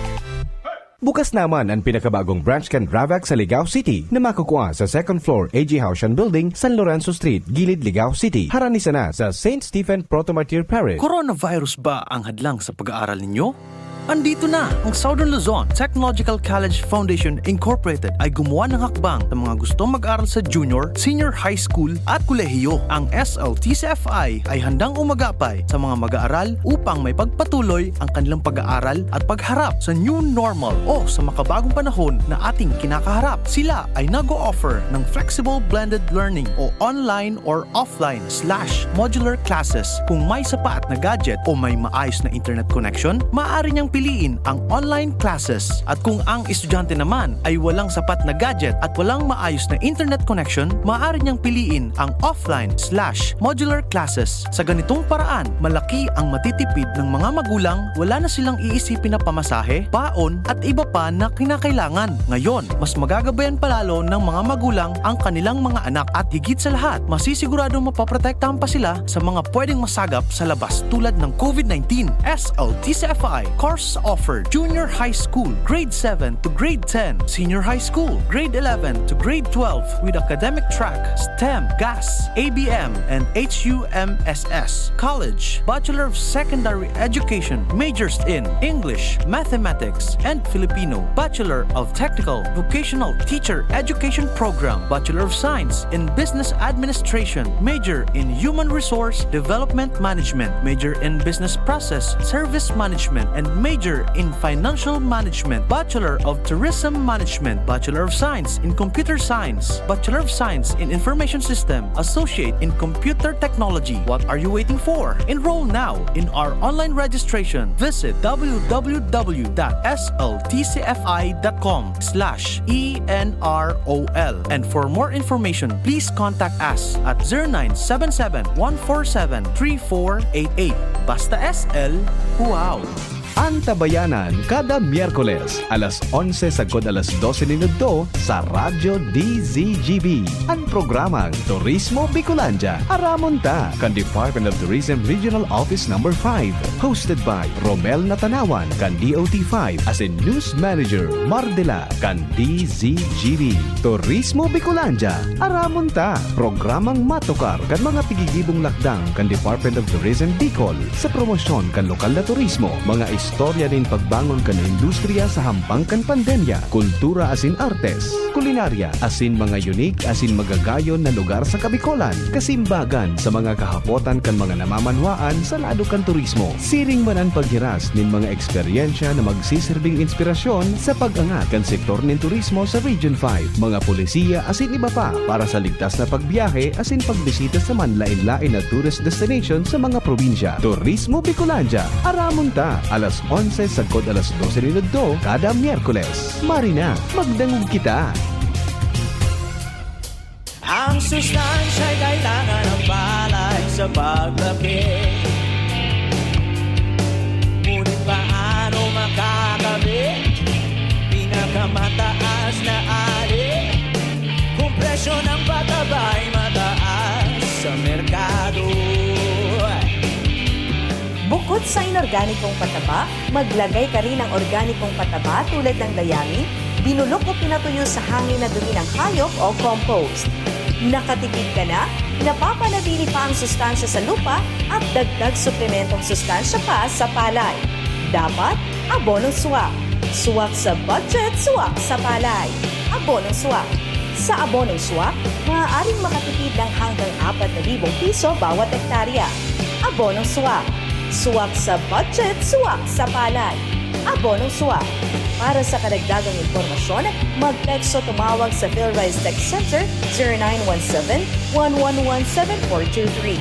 Bukas naman an pinakabagong branch kan Ravax sa Ligao City na makukua sa second floor A G Haushan Building, San Lorenzo Street, Gilid, Ligao City. Harani sana sa Saint Stephen Proto-Martyr Parish. Coronavirus ba ang hadlang sa pag-aaral ninyo? Andito na ang Southern Luzon Technological College Foundation Incorporated ay gumawa ng hakbang sa mga gustong mag-aral sa junior, senior high school at kolehiyo. Ang S L T C F I ay handang umagapay sa mga mag-aaral upang may pagpatuloy ang kanilang pag-aaral at pagharap sa new normal o sa makabagong panahon na ating kinakaharap. Sila ay nag-o-offer ng flexible blended learning o online or offline slash modular classes. Kung may sapat na gadget o may maayos na internet connection, maaari niyang piliin ang online classes. At kung ang estudyante naman ay walang sapat na gadget at walang maayos na internet connection, maaari niyang piliin ang offline slash modular classes. Sa ganitong paraan, malaki ang matitipid ng mga magulang, wala na silang iisipin na pamasahe, baon, at iba pa na kinakailangan. Ngayon, mas magagabayan pa lalo ng mga magulang ang kanilang mga anak at higit sa lahat, masisiguradong mapoprotektahan pa sila sa mga pwedeng masagap sa labas tulad ng COVID nineteen. S L T C F I course offered: Junior High School, Grade seven to Grade ten, Senior High School, Grade eleven to Grade twelve, with academic track, STEM, GAS, A B M, and H U M S S. College, Bachelor of Secondary Education, majors in English, Mathematics, and Filipino. Bachelor of Technical Vocational Teacher Education Program, Bachelor of Science in Business Administration, major in Human Resource Development Management, major in Business Process Service Management, and Major in Financial Management, Bachelor of Tourism Management, Bachelor of Science in Computer Science, Bachelor of Science in Information System, Associate in Computer Technology. What are you waiting for? Enroll now in our online registration. Visit w w w dot s l t c f i dot com slash e n r o l. And for more information, please contact us at zero nine seven seven, one four seven, three four eight eight. Basta S L, wow! Antabayanan kada Miyerkules, alas onse sagkod alas dose nin udto sa Radyo D Z G B, an programang Turismo Bicolandia. Aramon ta, kan Department of Tourism Regional Office Number five. Hosted by Romel Natanawan, kan D O T five, asin News Manager Mardela, kan D Z G B. Turismo Bicolandia, aramon ta! Programang matukar kan mga tigigibong lakdang kan Department of Tourism Bicol sa promosyon kan lokal na turismo, mga istorya nin pagbangon kan industriya sa hampang kan pandemya, kultura asin artes, kulinarya, asin mga unique asin magagayon na lugar sa Kabicolan, kasimbagan sa mga kahapotan kan mga namamanwaan sa lado kan turismo. Siring man an paghiras nin mga eksperyensya na magsiserbing inspirasyon sa pag-angat kan sektor nin turismo sa Region five, mga polisiya asin iba pa para sa ligtas na pagbiyahe asin pagbisita sa manlaen-laen na tourist destination sa mga probinsya. Turismo Bicolandia, aramon ta, alas onse sagkod alas dose nin udto kada Miyerkules. Mari na, magdangog kita! Ang sustansya'y kailangan ng palay sa paglaki. Ngunit paano makakabit? Pinakamataas na ali. Kung presyo ng pataba'y mataas sa merkado. Bukod sa inorganikong pataba, maglagay ka rin ng organikong pataba tulad ng dayami, binulok o pinatuyo sa hangin na dumi ng hayop o compost. Nakatipid ka na, napapanatili pa ang sustansya sa lupa at dagdag suplementong sustansya pa sa palay. Dapat, abonong swak. Swak sa budget, swak sa palay. Abonong swak. Sa abonong swak, maaaring makatipid ng hanggang apat na libong piso bawat hektarya. Abonong swak. Swak sa budget, swak sa palay. Abonong swak. Para sa karagdagang impormasyon, mag-text o tumawag sa PhilRise Tech Center zero nine one seven, one one one, seven four two three.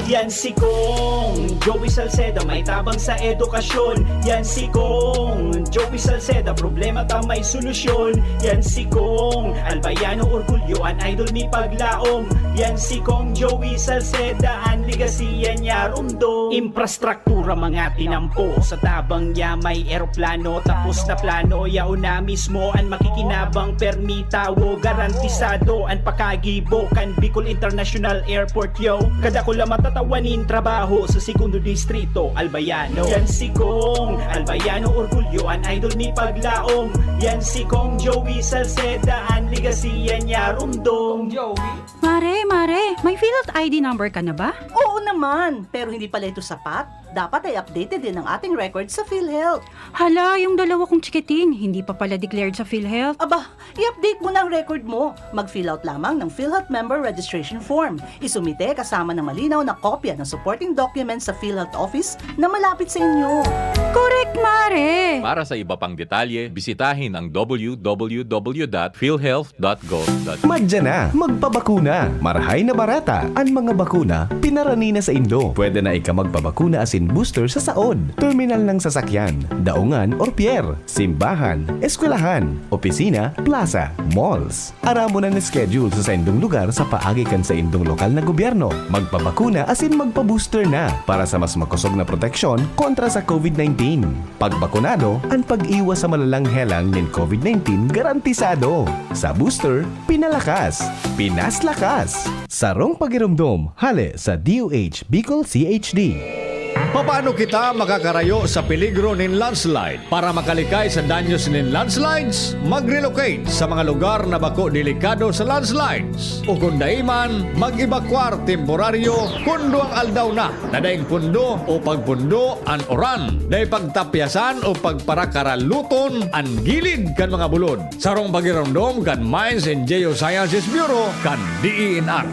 Yan si Kong Joey Salceda, may tabang sa edukasyon. Yan si Kong Joey Salceda, problema ta may solusyon. Yan si Kong Albayano Orgulyo, an idol mi paglaom. Yan si Kong Joey Salceda, an legasiya niya rumdom. Infrastruktura, mga tinampo, sa tabang niya may eroplano, tapos na plano, yaon na mismo an makikinabang, permi tawo, garantisado an pakagibo kan Bicol International Airport, yo. Kadakula matatawan nin trabaho sa Segundo Distrito, Albayano. Yan si Kong Albayano Orgulyo, an idol mi paglaom. Yan si Kong Joey Salceda, an legasiya niya rumdom. Kong Joey? Mare, mare, may PhilHealth I D number ka na ba? Oo naman, pero hindi pala ito sapat. Dapat ay updated din ang ating record sa PhilHealth. Hala, yung dalawa kong chikiting, hindi pa pala declared sa PhilHealth. Aba, i-update mo na ang record mo. Mag-fill out lamang ng PhilHealth Member Registration Form. Isumite kasama ng malinaw na kopya ng supporting documents sa PhilHealth Office na malapit sa inyo. Correct, Mare! Para sa iba pang detalye, bisitahin ang w w w dot philhealth dot gov dot. Madya na, magpabakuna! Marahay na bareta an mga bakuna, pinarani na saindo. Pwede na ika magpabakuna asin booster sa saod, terminal ng sasakyan, daungan or pier, simbahan, eskwelahan, opisina, plaza, malls. Aramon an schedule sa saindong lugar sa paagi kan saindong lokal na gobyerno. Magpabakuna asin magpa-booster na para sa mas makosog na proteksyon kontra sa covid nineteen. Pagbakunado, an pag-iwas sa malalang helang nin covid nineteen garantisado. Sa booster, pinalakas, pinaslakas. Sarong pagiromdom, hale sa D O H Bicol C H D. Papaano kita makakarayo sa peligro nin landslide? Para makalikay sa danyos nin landslides, mag-relocate sa mga lugar na bako delikado sa landslides. O kung dai man, mag-ebakwar temporaryo kun duwang aldaw na na daing pundo o pagpundo an uran, dai pagtapyasan o pagparakaraluton an gilid kan mga bulod. Sarong pagiromdom kan Mines and Geosciences Bureau kan D E N R.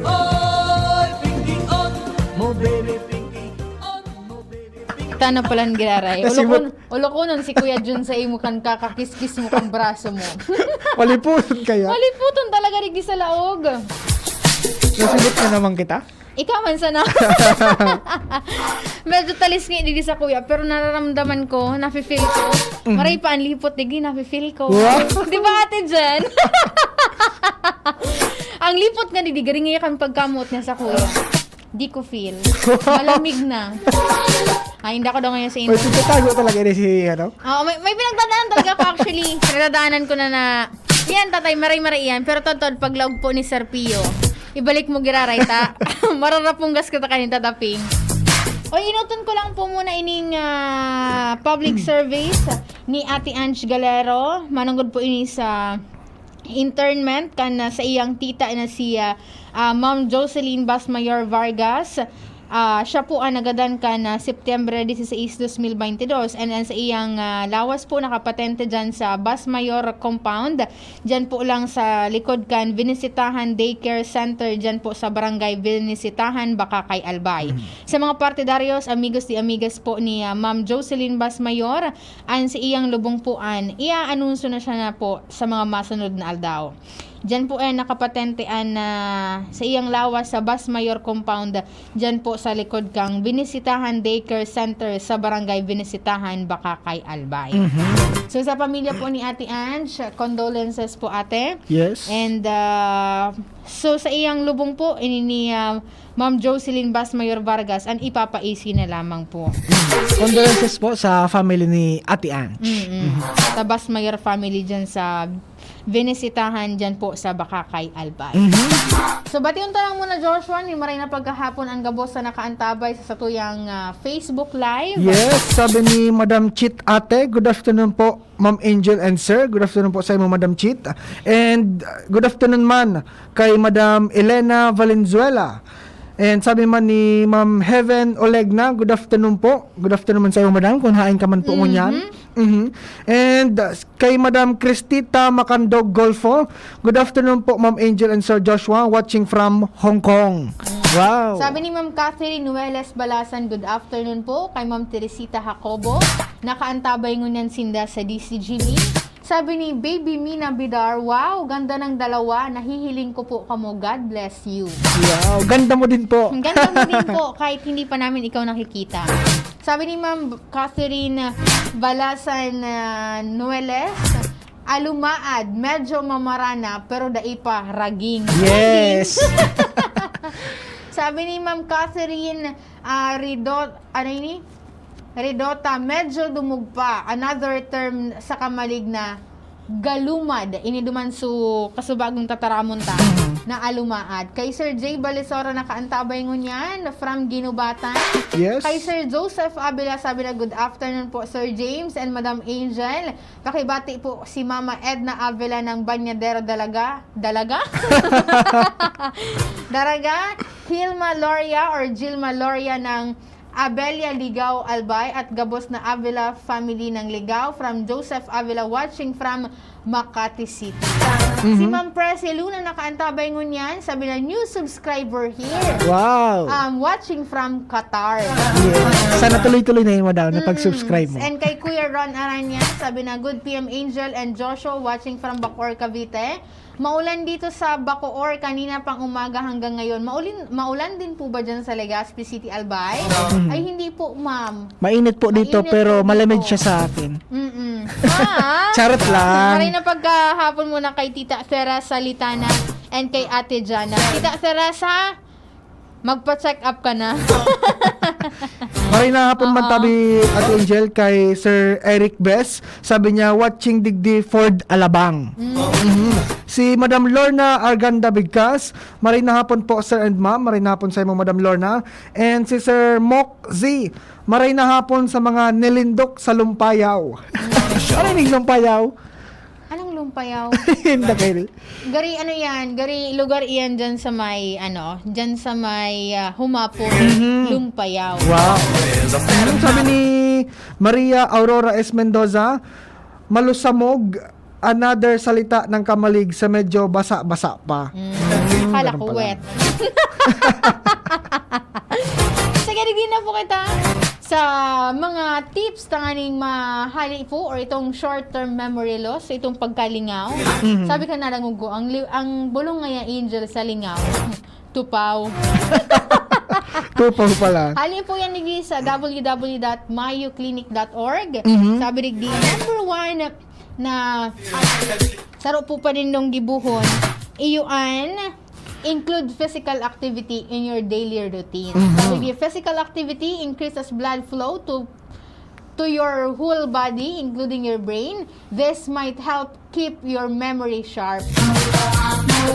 Oy, pinking on mo, baby, pinking on mo, baby, pinking Sana palan giraray. Nasimot. Ulokon, ulokonon si Kuya Jun sa imo kan kakakiskis mo kan braso mo. Maliputon kaya? Maliputon talaga, digdi sa laog. Nasimot na naman kita? Ikaw man sana. Medyo talisngi digdi sa kuya, pero nararamdaman ko, nafe-feel ko. Mhm. Maray pa ang lipot, digdi, nafe-feel ko. Wow! Di ba, Ate Jen? Ang lipot nga, digdi, garing iya kami pagkamot niya sa kuya. Di ko feel. Malamig na. Ay, hindi ako daw ngayon sa inyo. May pinagtatago talaga ni si, ano? Oo, may, may pinagdadaanan talaga ako, actually. Pinagdadaanan ko na na, yan, tatay, maray-maray yan. Pero totoo, paglaog po ni Sir Pio, ibalik mo giraray ta. Mararapunggas kita kanin tataping. O, inuton ko lang po muna ining ah, public service ni Ate Ange Galero. Manunggod po ini sa internment kan ah, sa iyang tita na si ah, ah, Ma'am Jocelyn Basmayor Vargas. Ah, siya po ang nagadan kan ah, September dieciséis, dos mil veintidós. And, and sa iyang ah, lawas po nakapatente dyan sa Basmayor Compound. Dyan po lang sa likod kan Vinisitahan Daycare Center, dyan po sa Barangay Vinisitahan, Bacacay, Albay. Mhm. Sa mga partidaryos, amigos de amigas po ni ah, Ma'am Jocelyn Basmayor, an sa iyang lubong po an, iaanunsyo na siya na po sa mga masunod na aldaw. Diyan po ay nakapatente an ah, sa iyang lawas sa Basmayor Compound, diyan po sa likod kang Binisitahan Daycare Center sa Barangay Binisitahan, Bacacay, Albay. Mhm. So sa pamilya po ni Ate Ange, condolences po, ate. Yes. And ah, so sa iyang lubong po, ini ni ah, Ma'am Jocelyn Basmayor Vargas, an ipapa-A C na lamang po. Condolences po sa family ni Ate Ange. Mm-mm. Sa Basmayor family dyan sa Vinisitahan dyan po sa Bacacay, Albay. Mhm. So, bation ta lang muna, Joshua, ni maray na pagkahapon ang gabos sa nakaantabay sa satuyang ah, Facebook Live. Yes, sabi ni Madam Chit Ate, "Good afternoon po, Ma'am Angel and Sir." Good afternoon po sa imo, Madam Chit. And uh, good afternoon man kay Madam Elena Valenzuela. And sabi man ni Ma'am Heaven Olegna, "Good afternoon po." Good afternoon man sa iyo, Madam, kung hain ka man po Mhm. ngunyan. Mhm. And uh, kay Madam Cristita Macandog Golfo, "Good afternoon po, Ma'am Angel and Sir Joshua, watching from Hong Kong." Wow. Sabi ni Ma'am Catherine Nueles Balasan, "Good afternoon po." Kay Ma'am Teresita Jacobo, nakaantabay ngunyan sinda sa D C G B. Sabi ni Baby Mina Bidar, "Wow, ganda ng dalawa. Nahihiling ko po kamo. God bless you." Wow, ganda mo din po. Ang ganda mo din po, kahit hindi pa namin ikaw nakikita. Sabi ni Ma'am Catherine Balasan ah, Nueles, "Alumaad, medyo mamarana, pero dai pa raging." Yes. Sabi ni Ma'am Catherine ah, Ridot, ano ini? Ridota, medyo dumugpa. Another term sa kamalig na galumad. Ini duman su kasubagong tataramon ta Mhm. na alumaad. Kay Sir Jay Balisora nakaantabay ngunyan from Ginubatan. Yes. Kay Sir Joseph Abela, sabi na, "Good afternoon po, Sir James and Madam Angel. Pakibati po si Mama Edna Avila ng Banyadero, Dalaga." Dalaga? Daraga? Hilma Loria or Jilma Loria ng Abela, Ligao, Albay, at gabos na Avila family ng Ligao, from Joseph Avila, watching from Makati City. Mhm. Si Ma'am Presi Luna nakaantabay ngunyan, sabi na, "New subscriber here." Wow. Um, watching from Qatar. Yeah. Sana tuloy-tuloy na yun, madam, na Mm. pag-subscribe mo. And kay Kuya Ron Aranya, sabi na, "Good P M Angel and Joshua, watching from Bacoor, Cavite." Maulan dito sa Bacoor kanina pang umaga hanggang ngayon. Maulin, maulan din po ba dyan sa Legazpi City, Albay? Mhm. Ay, hindi po, ma'am. Mainit po dito, Mainit pero po malamig dito. siya sa akin. Mm-mm. Ah! Charot lang. Maray na pagkahapon muna kay Tita Teresa Litana and kay Ate Jana. Tita Teresa, magpa-check up ka na. Maray na hapon man Oo. tabi, Ate Angel, kay Sir Eric Bes. Sabi niya, "Watching digdi Ford Alabang." Mm. Mhm. Si Madam Lorna Arganda Bigkas, "Maray na hapon po, Sir and Ma'am." Maray na hapon sa imo, Madam Lorna. And si Sir Mok Z, "Maray na hapon sa mga nilindok sa Lumpayaw." Mm. Ano yung Lumpayaw? Anong Lumpayaw? Hindi kayo. Gari, ano yan? Gari, lugar iyan dyan sa may, ano, dyan sa may ah, Humapon, Mhm. Lumpayaw. Wow. Anong sabi ni Maria Aurora S. Mendoza? "Malusamog, another salita ng kamalig sa medyo basa-basa pa." Mm, akala Ganun ko pala. wet. Sige, digdi na po kita. Sa mga tips tanganing mahali po or itong short-term memory loss, itong pagkalingaw, Mhm. sabi ka na lang, Ugo, ang, li- ang bulong ngaya, Angel, sa lingaw, tupaw. Tupaw pala. Hali po yan digdi sa w w w dot mayo clinic dot org. Mhm. Sabi digdi, number one na saro po pa nindong gibohon, iyo an include physical activity in your daily routine. Mhm. Sabi digdi, physical activity increases blood flow to to your whole body, including your brain. This might help keep your memory sharp.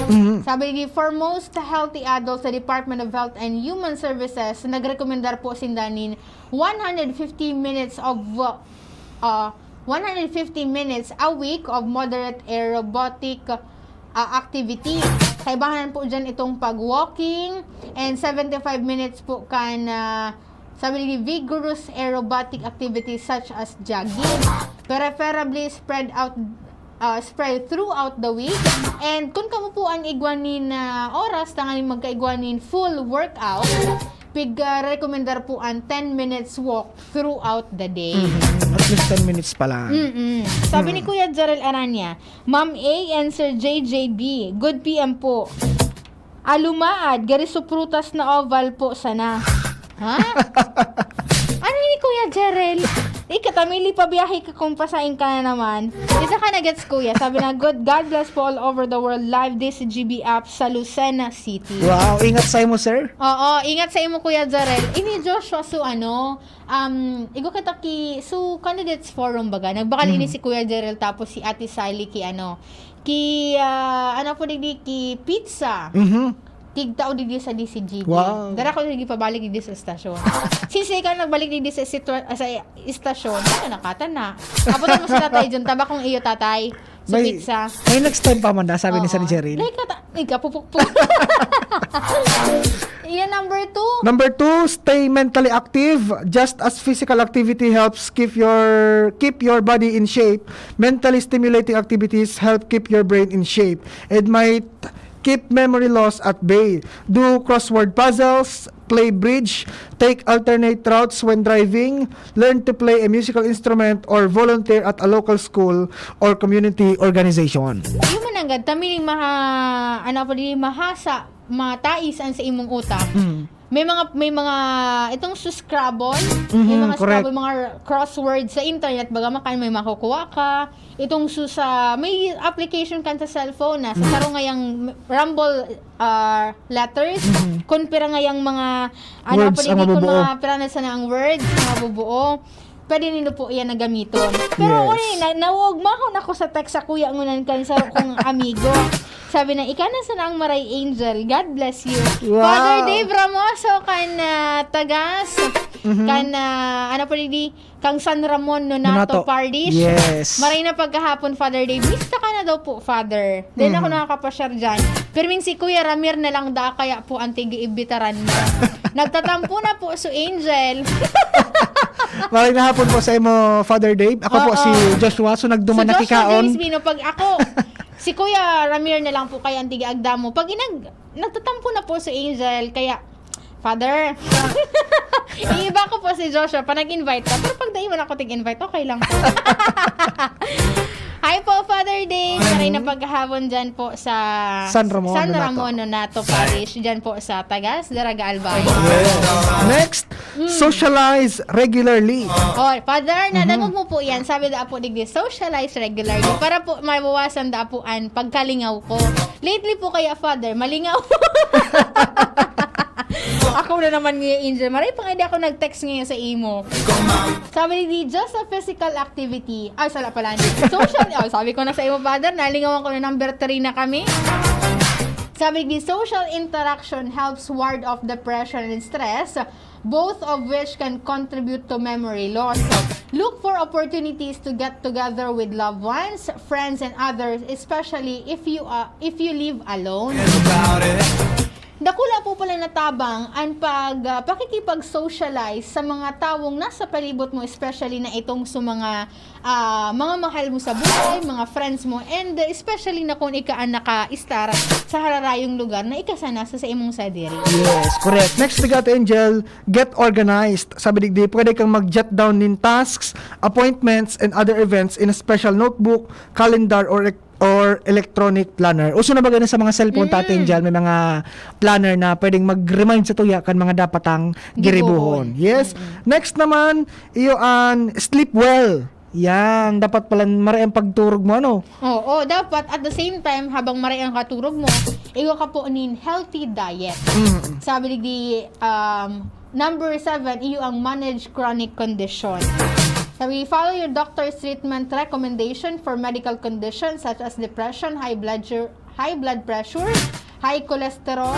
Mhm. Sabi digdi, for most healthy adults, the Department of Health and Human Services nagrekomendar po sinda nin one hundred fifty minutes of uh, one hundred fifty minutes a week of moderate aerobic uh, activity. Kaibahan po dyan itong pag-walking and seventy-five minutes po kan uh, sabi ni, vigorous aerobatic activities such as jogging. Preferably spread out uh, spread throughout the week. And kung kamo po ang igwa nin uh, oras, tanganing magkaigwa nin full workout, pig uh, rekomendar po ang ten minutes walk throughout the day. Mhm. At least ten minutes pa lang. Mm-mm. Sabi ni Kuya Jarel Aranya, Ma'am A and Sir J J B, good P M po. Alumaad, gari suprutas na oval po sana. Ha? Ano ni Kuya Jarel? Ikatamili pa biyahe ka kung pasain ka na naman. Isa ka na gets, Kuya. Sabi na, good, God bless po all over the world. Live this G B app sa Lucena City. Wow, ingat sa imo, sir. Oo, ingat sa imo, Kuya Jarel. Ini Joshua, so ano, um, igo kita ki, so candidates forum baga. Nagbakal ini si Kuya Jarel tapos si Ate Sally ki ano, ki, ah, ano po digdi, ki pizza. Mhm. Tigtao digdi sa D C G B. Wow. Dara ko digdi pabalik digdi sa estasyon. Since ikaw nagbalik digdi sa sitwa-, sa estasyon, ano nakatan na? Abutan mo si Tatay Jun, taba kong iyo, Tatay. Sa May, pizza. May next time pa man na, sabi ni Oo. Sir Jerry. Like, kata-, ay, kapupukpuk. Iya, number two. Number two, stay mentally active. Just as physical activity helps keep your, keep your body in shape, mentally stimulating activities help keep your brain in shape. It might keep memory loss at bay. Do crossword puzzles, play bridge, take alternate routes when driving, learn to play a musical instrument, or volunteer at a local school or community organization. Yung mananggad, tamiling maha-, ano po di, mahasa, matais ang sa imong utak. Mm. May mga, may mga, itong sa Scrabble, may Mhm, mga correct. Scrabble, mga crossword sa internet, baga makan may makukuha ka. Itong su-, sa, may application kan sa cellphone na sa Mm. saro ngayang rumble, ah, letters, Mhm. kun pira ngayang mga, ano, Words ang paligid kun mabubuo. Mga pira na sana ang words, mabubuo. Pwede nindo po iyan na gamiton. Pero Yes. uli, na, nauugmahon ako sa text sa kuya ngunan kan sa kong amigo. Sabi na, "Ika na sana ang maray, Angel. God bless you." Wow. Father Dave Ramoso kan, ah, Tagas, Mhm. kan, ah, ano po, di, kang San Ramon, Nonato Nonato. Parish. Yes. Maray na pagkahapon, Father Dave. Mista ka na daw po, Father. Di na ako Mhm. nakakapasyar dyan. Pirming si Kuya Ramir na lang da, kaya po ang tigi-imbitaran mo. Nagtatampo na po si Angel. Maray na hapon po sa imo, Father Dave. Ako po Oo. si Joshua, so nagduman Si na Joshua kikaon. James Bino, pag ako, si Kuya Ramir na lang po kaya ang tigi-agda mo. Pag inag-, nagtatampo na po si Angel, kaya, Father, iiba ko po si Joshua pa nag-invite ka. Pero pag dai mo na ako tig-invite, okay lang po. Hi po, Father Dave. Maray na Mhm. pagkahapon dyan po sa San Ramon, San Nonato. Ramon, Nonato Parish. Dyan po sa Tagas, Daraga, Albay. Yes. Next, Mm. socialize regularly. Oh, Father, Mhm. nadangog mo po yan. Sabi da po digdi, socialize regularly. Para po mabawasan da po ang pagkalingaw ko. Lately po kaya, Father, malingaw. Ako na naman ngayon, Angel. Maray pa nga di ako nag-text ngayon sa imo. Sabi ni, just a physical activity. Ay, sala pala. Social, oh, sabi ko na sa imo, Father, nalingawan ko na, number three na kami. Sabi ni, social interaction helps ward off depression and stress, both of which can contribute to memory loss. Look for opportunities to get together with loved ones, friends, and others, especially if you are, if you live alone. Dakula po pala na tabang ang pag, ah, pakikipag-socialize sa mga tawong nasa palibot mo, especially na itong sa mga, ah, mga mahal mo sa buhay, mga friends mo, and, uh, especially na kung ika ang naka-istar sa hararayong lugar na ika sana sa, sa imong sadiri. Yes, correct. Next, we got Angel, get organized. Sabi digdi, pwede kang mag-jot down nin tasks, appointments, and other events in a special notebook, calendar, or or electronic planner. Uso na ba ganun sa mga cellphone, Ate Angel? May mga planner na pwedeng mag-remind sa tuya kan mga dapat ang giribuhon. Yes. Next naman, iyo an sleep well. Yan, dapat pala maray ang pagturog mo, ano? Oo, dapat at the same time, habang maray ang katurog mo, iwa ka po nin healthy diet. Sabi di, um, number seven, iyo ang manage chronic condition. Sabi, follow your doctor's treatment recommendation for medical conditions such as depression, high blood, high blood pressure, high cholesterol,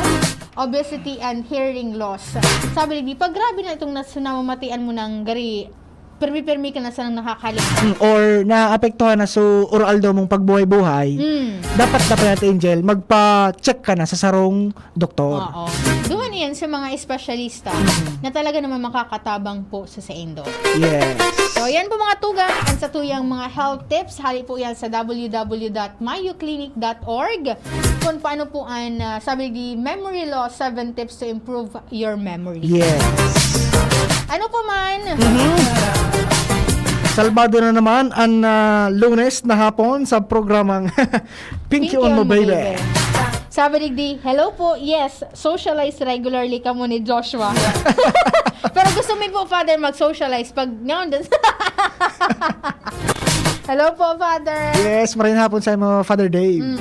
obesity, and hearing loss. Sabi di, pag grabe na itong nas- namamatian mo ng gari, permi-permi ka na sanang nakakalimot. Mm, or naapektuhan na so oral daw mong pagbuhay-buhay, Mm. dapat na pala, Angel, magpa-check ka na sa sarong doktor. Oo. Duha niyan sa mga espesyalista na talaga naman makakatabang po sa saindo. Yes. So, yan po mga tugang, ang satuyang mga health tips. Hali po yan sa w w w dot mayo clinic dot org. Kung paano po ang, ah, sabi di, memory loss, seven tips to improve your memory. Yes. Ano po man? Salbado na naman ang ah, Lunes na hapon sa programang Pinky on mo, baby. Sabi digdi, hello po, yes, socialize regularly kamo ni Joshua. Pero gusto mi po, Father, mag-socialize pag ngayon din. Hello po, Father. Yes, maray na hapon sa imo, Father Dave.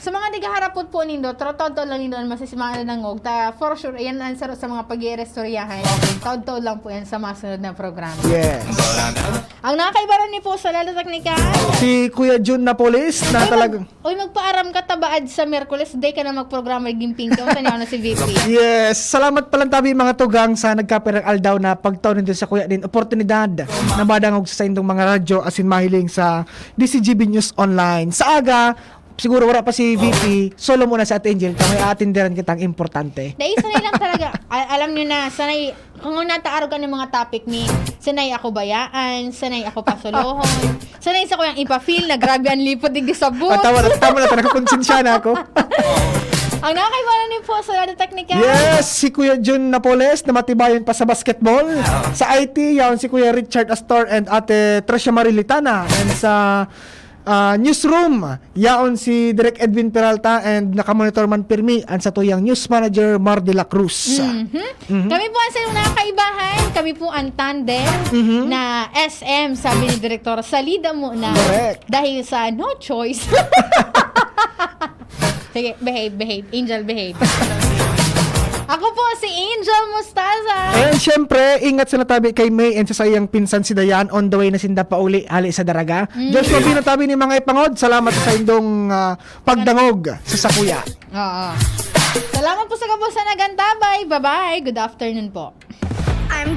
Sa mga naghaharapot po nindo, tro- taod-taod lang nindo an masisimangan na nangog. Ta, for sure, yan ang saro sa mga pag-iirestoryahan. Taod-taod lang po yan sa masunod na programa. Yes. Ang nakakaibaran ni po sa Lalo Teknika. Si Kuya Jun Napoles na talagang Uy, magpaaram ka, tabaad sa Miyerkules, day ka na magprograma, naging Pinky. Ang tanaw na si V P. Yes, salamat palang tabi mga tugang sa nagkapirang aldaw na pagtaw nindo sa kuya din oportunidad na madangog sa indong mga radyo asin mahiling sa D C G B News Online. Sa aga, siguro wala pa si V P, solo muna si Ate Angel, kami aatinderan kitang importante. Dahil sanay lang talaga. Al- alam nyo na, sanay, kung nataarog ka ng mga topic ni, sanay ako bayaan, sanay ako pasulohon, sanay sa kuyang ipa-feel na grabe ang lipod digdi sa booth. Ah, tama na, tama na, nakakonsensya na ako. Ang nakakaibaran ni po sa Radyo Teknika. Yes, si Kuya Jun Napoles na matibayon pa sa basketball. Sa I T, yaon si Kuya Richard Astor and Ate Tresha Marie Litana. And sa ah, newsroom, yaon si Direk Edwin Peralta and nakamonitor man pirmi ang satuyang news manager Mar de la Cruz. Mhm. Kami po ang salong nakakaibahan. Kami po ang tandem na S M, sabi ni Direktor. Salida muna. Correct. Dahil sa no choice. Sige, behave, behave. Angel, behave. Ako po si Angel Mostaza. And syempre, ingat sa natabi kay May and sa saiyang pinsan si Dayan, on the way na sinda pauli, hali sa Daraga. Joshua Pino, tabi ni mga ipangod, salamat sa indong ah, pagdangog sa sakuya. Oo. Salamat po sa gabos na nagantabay. Bye-bye. Good afternoon po. I'm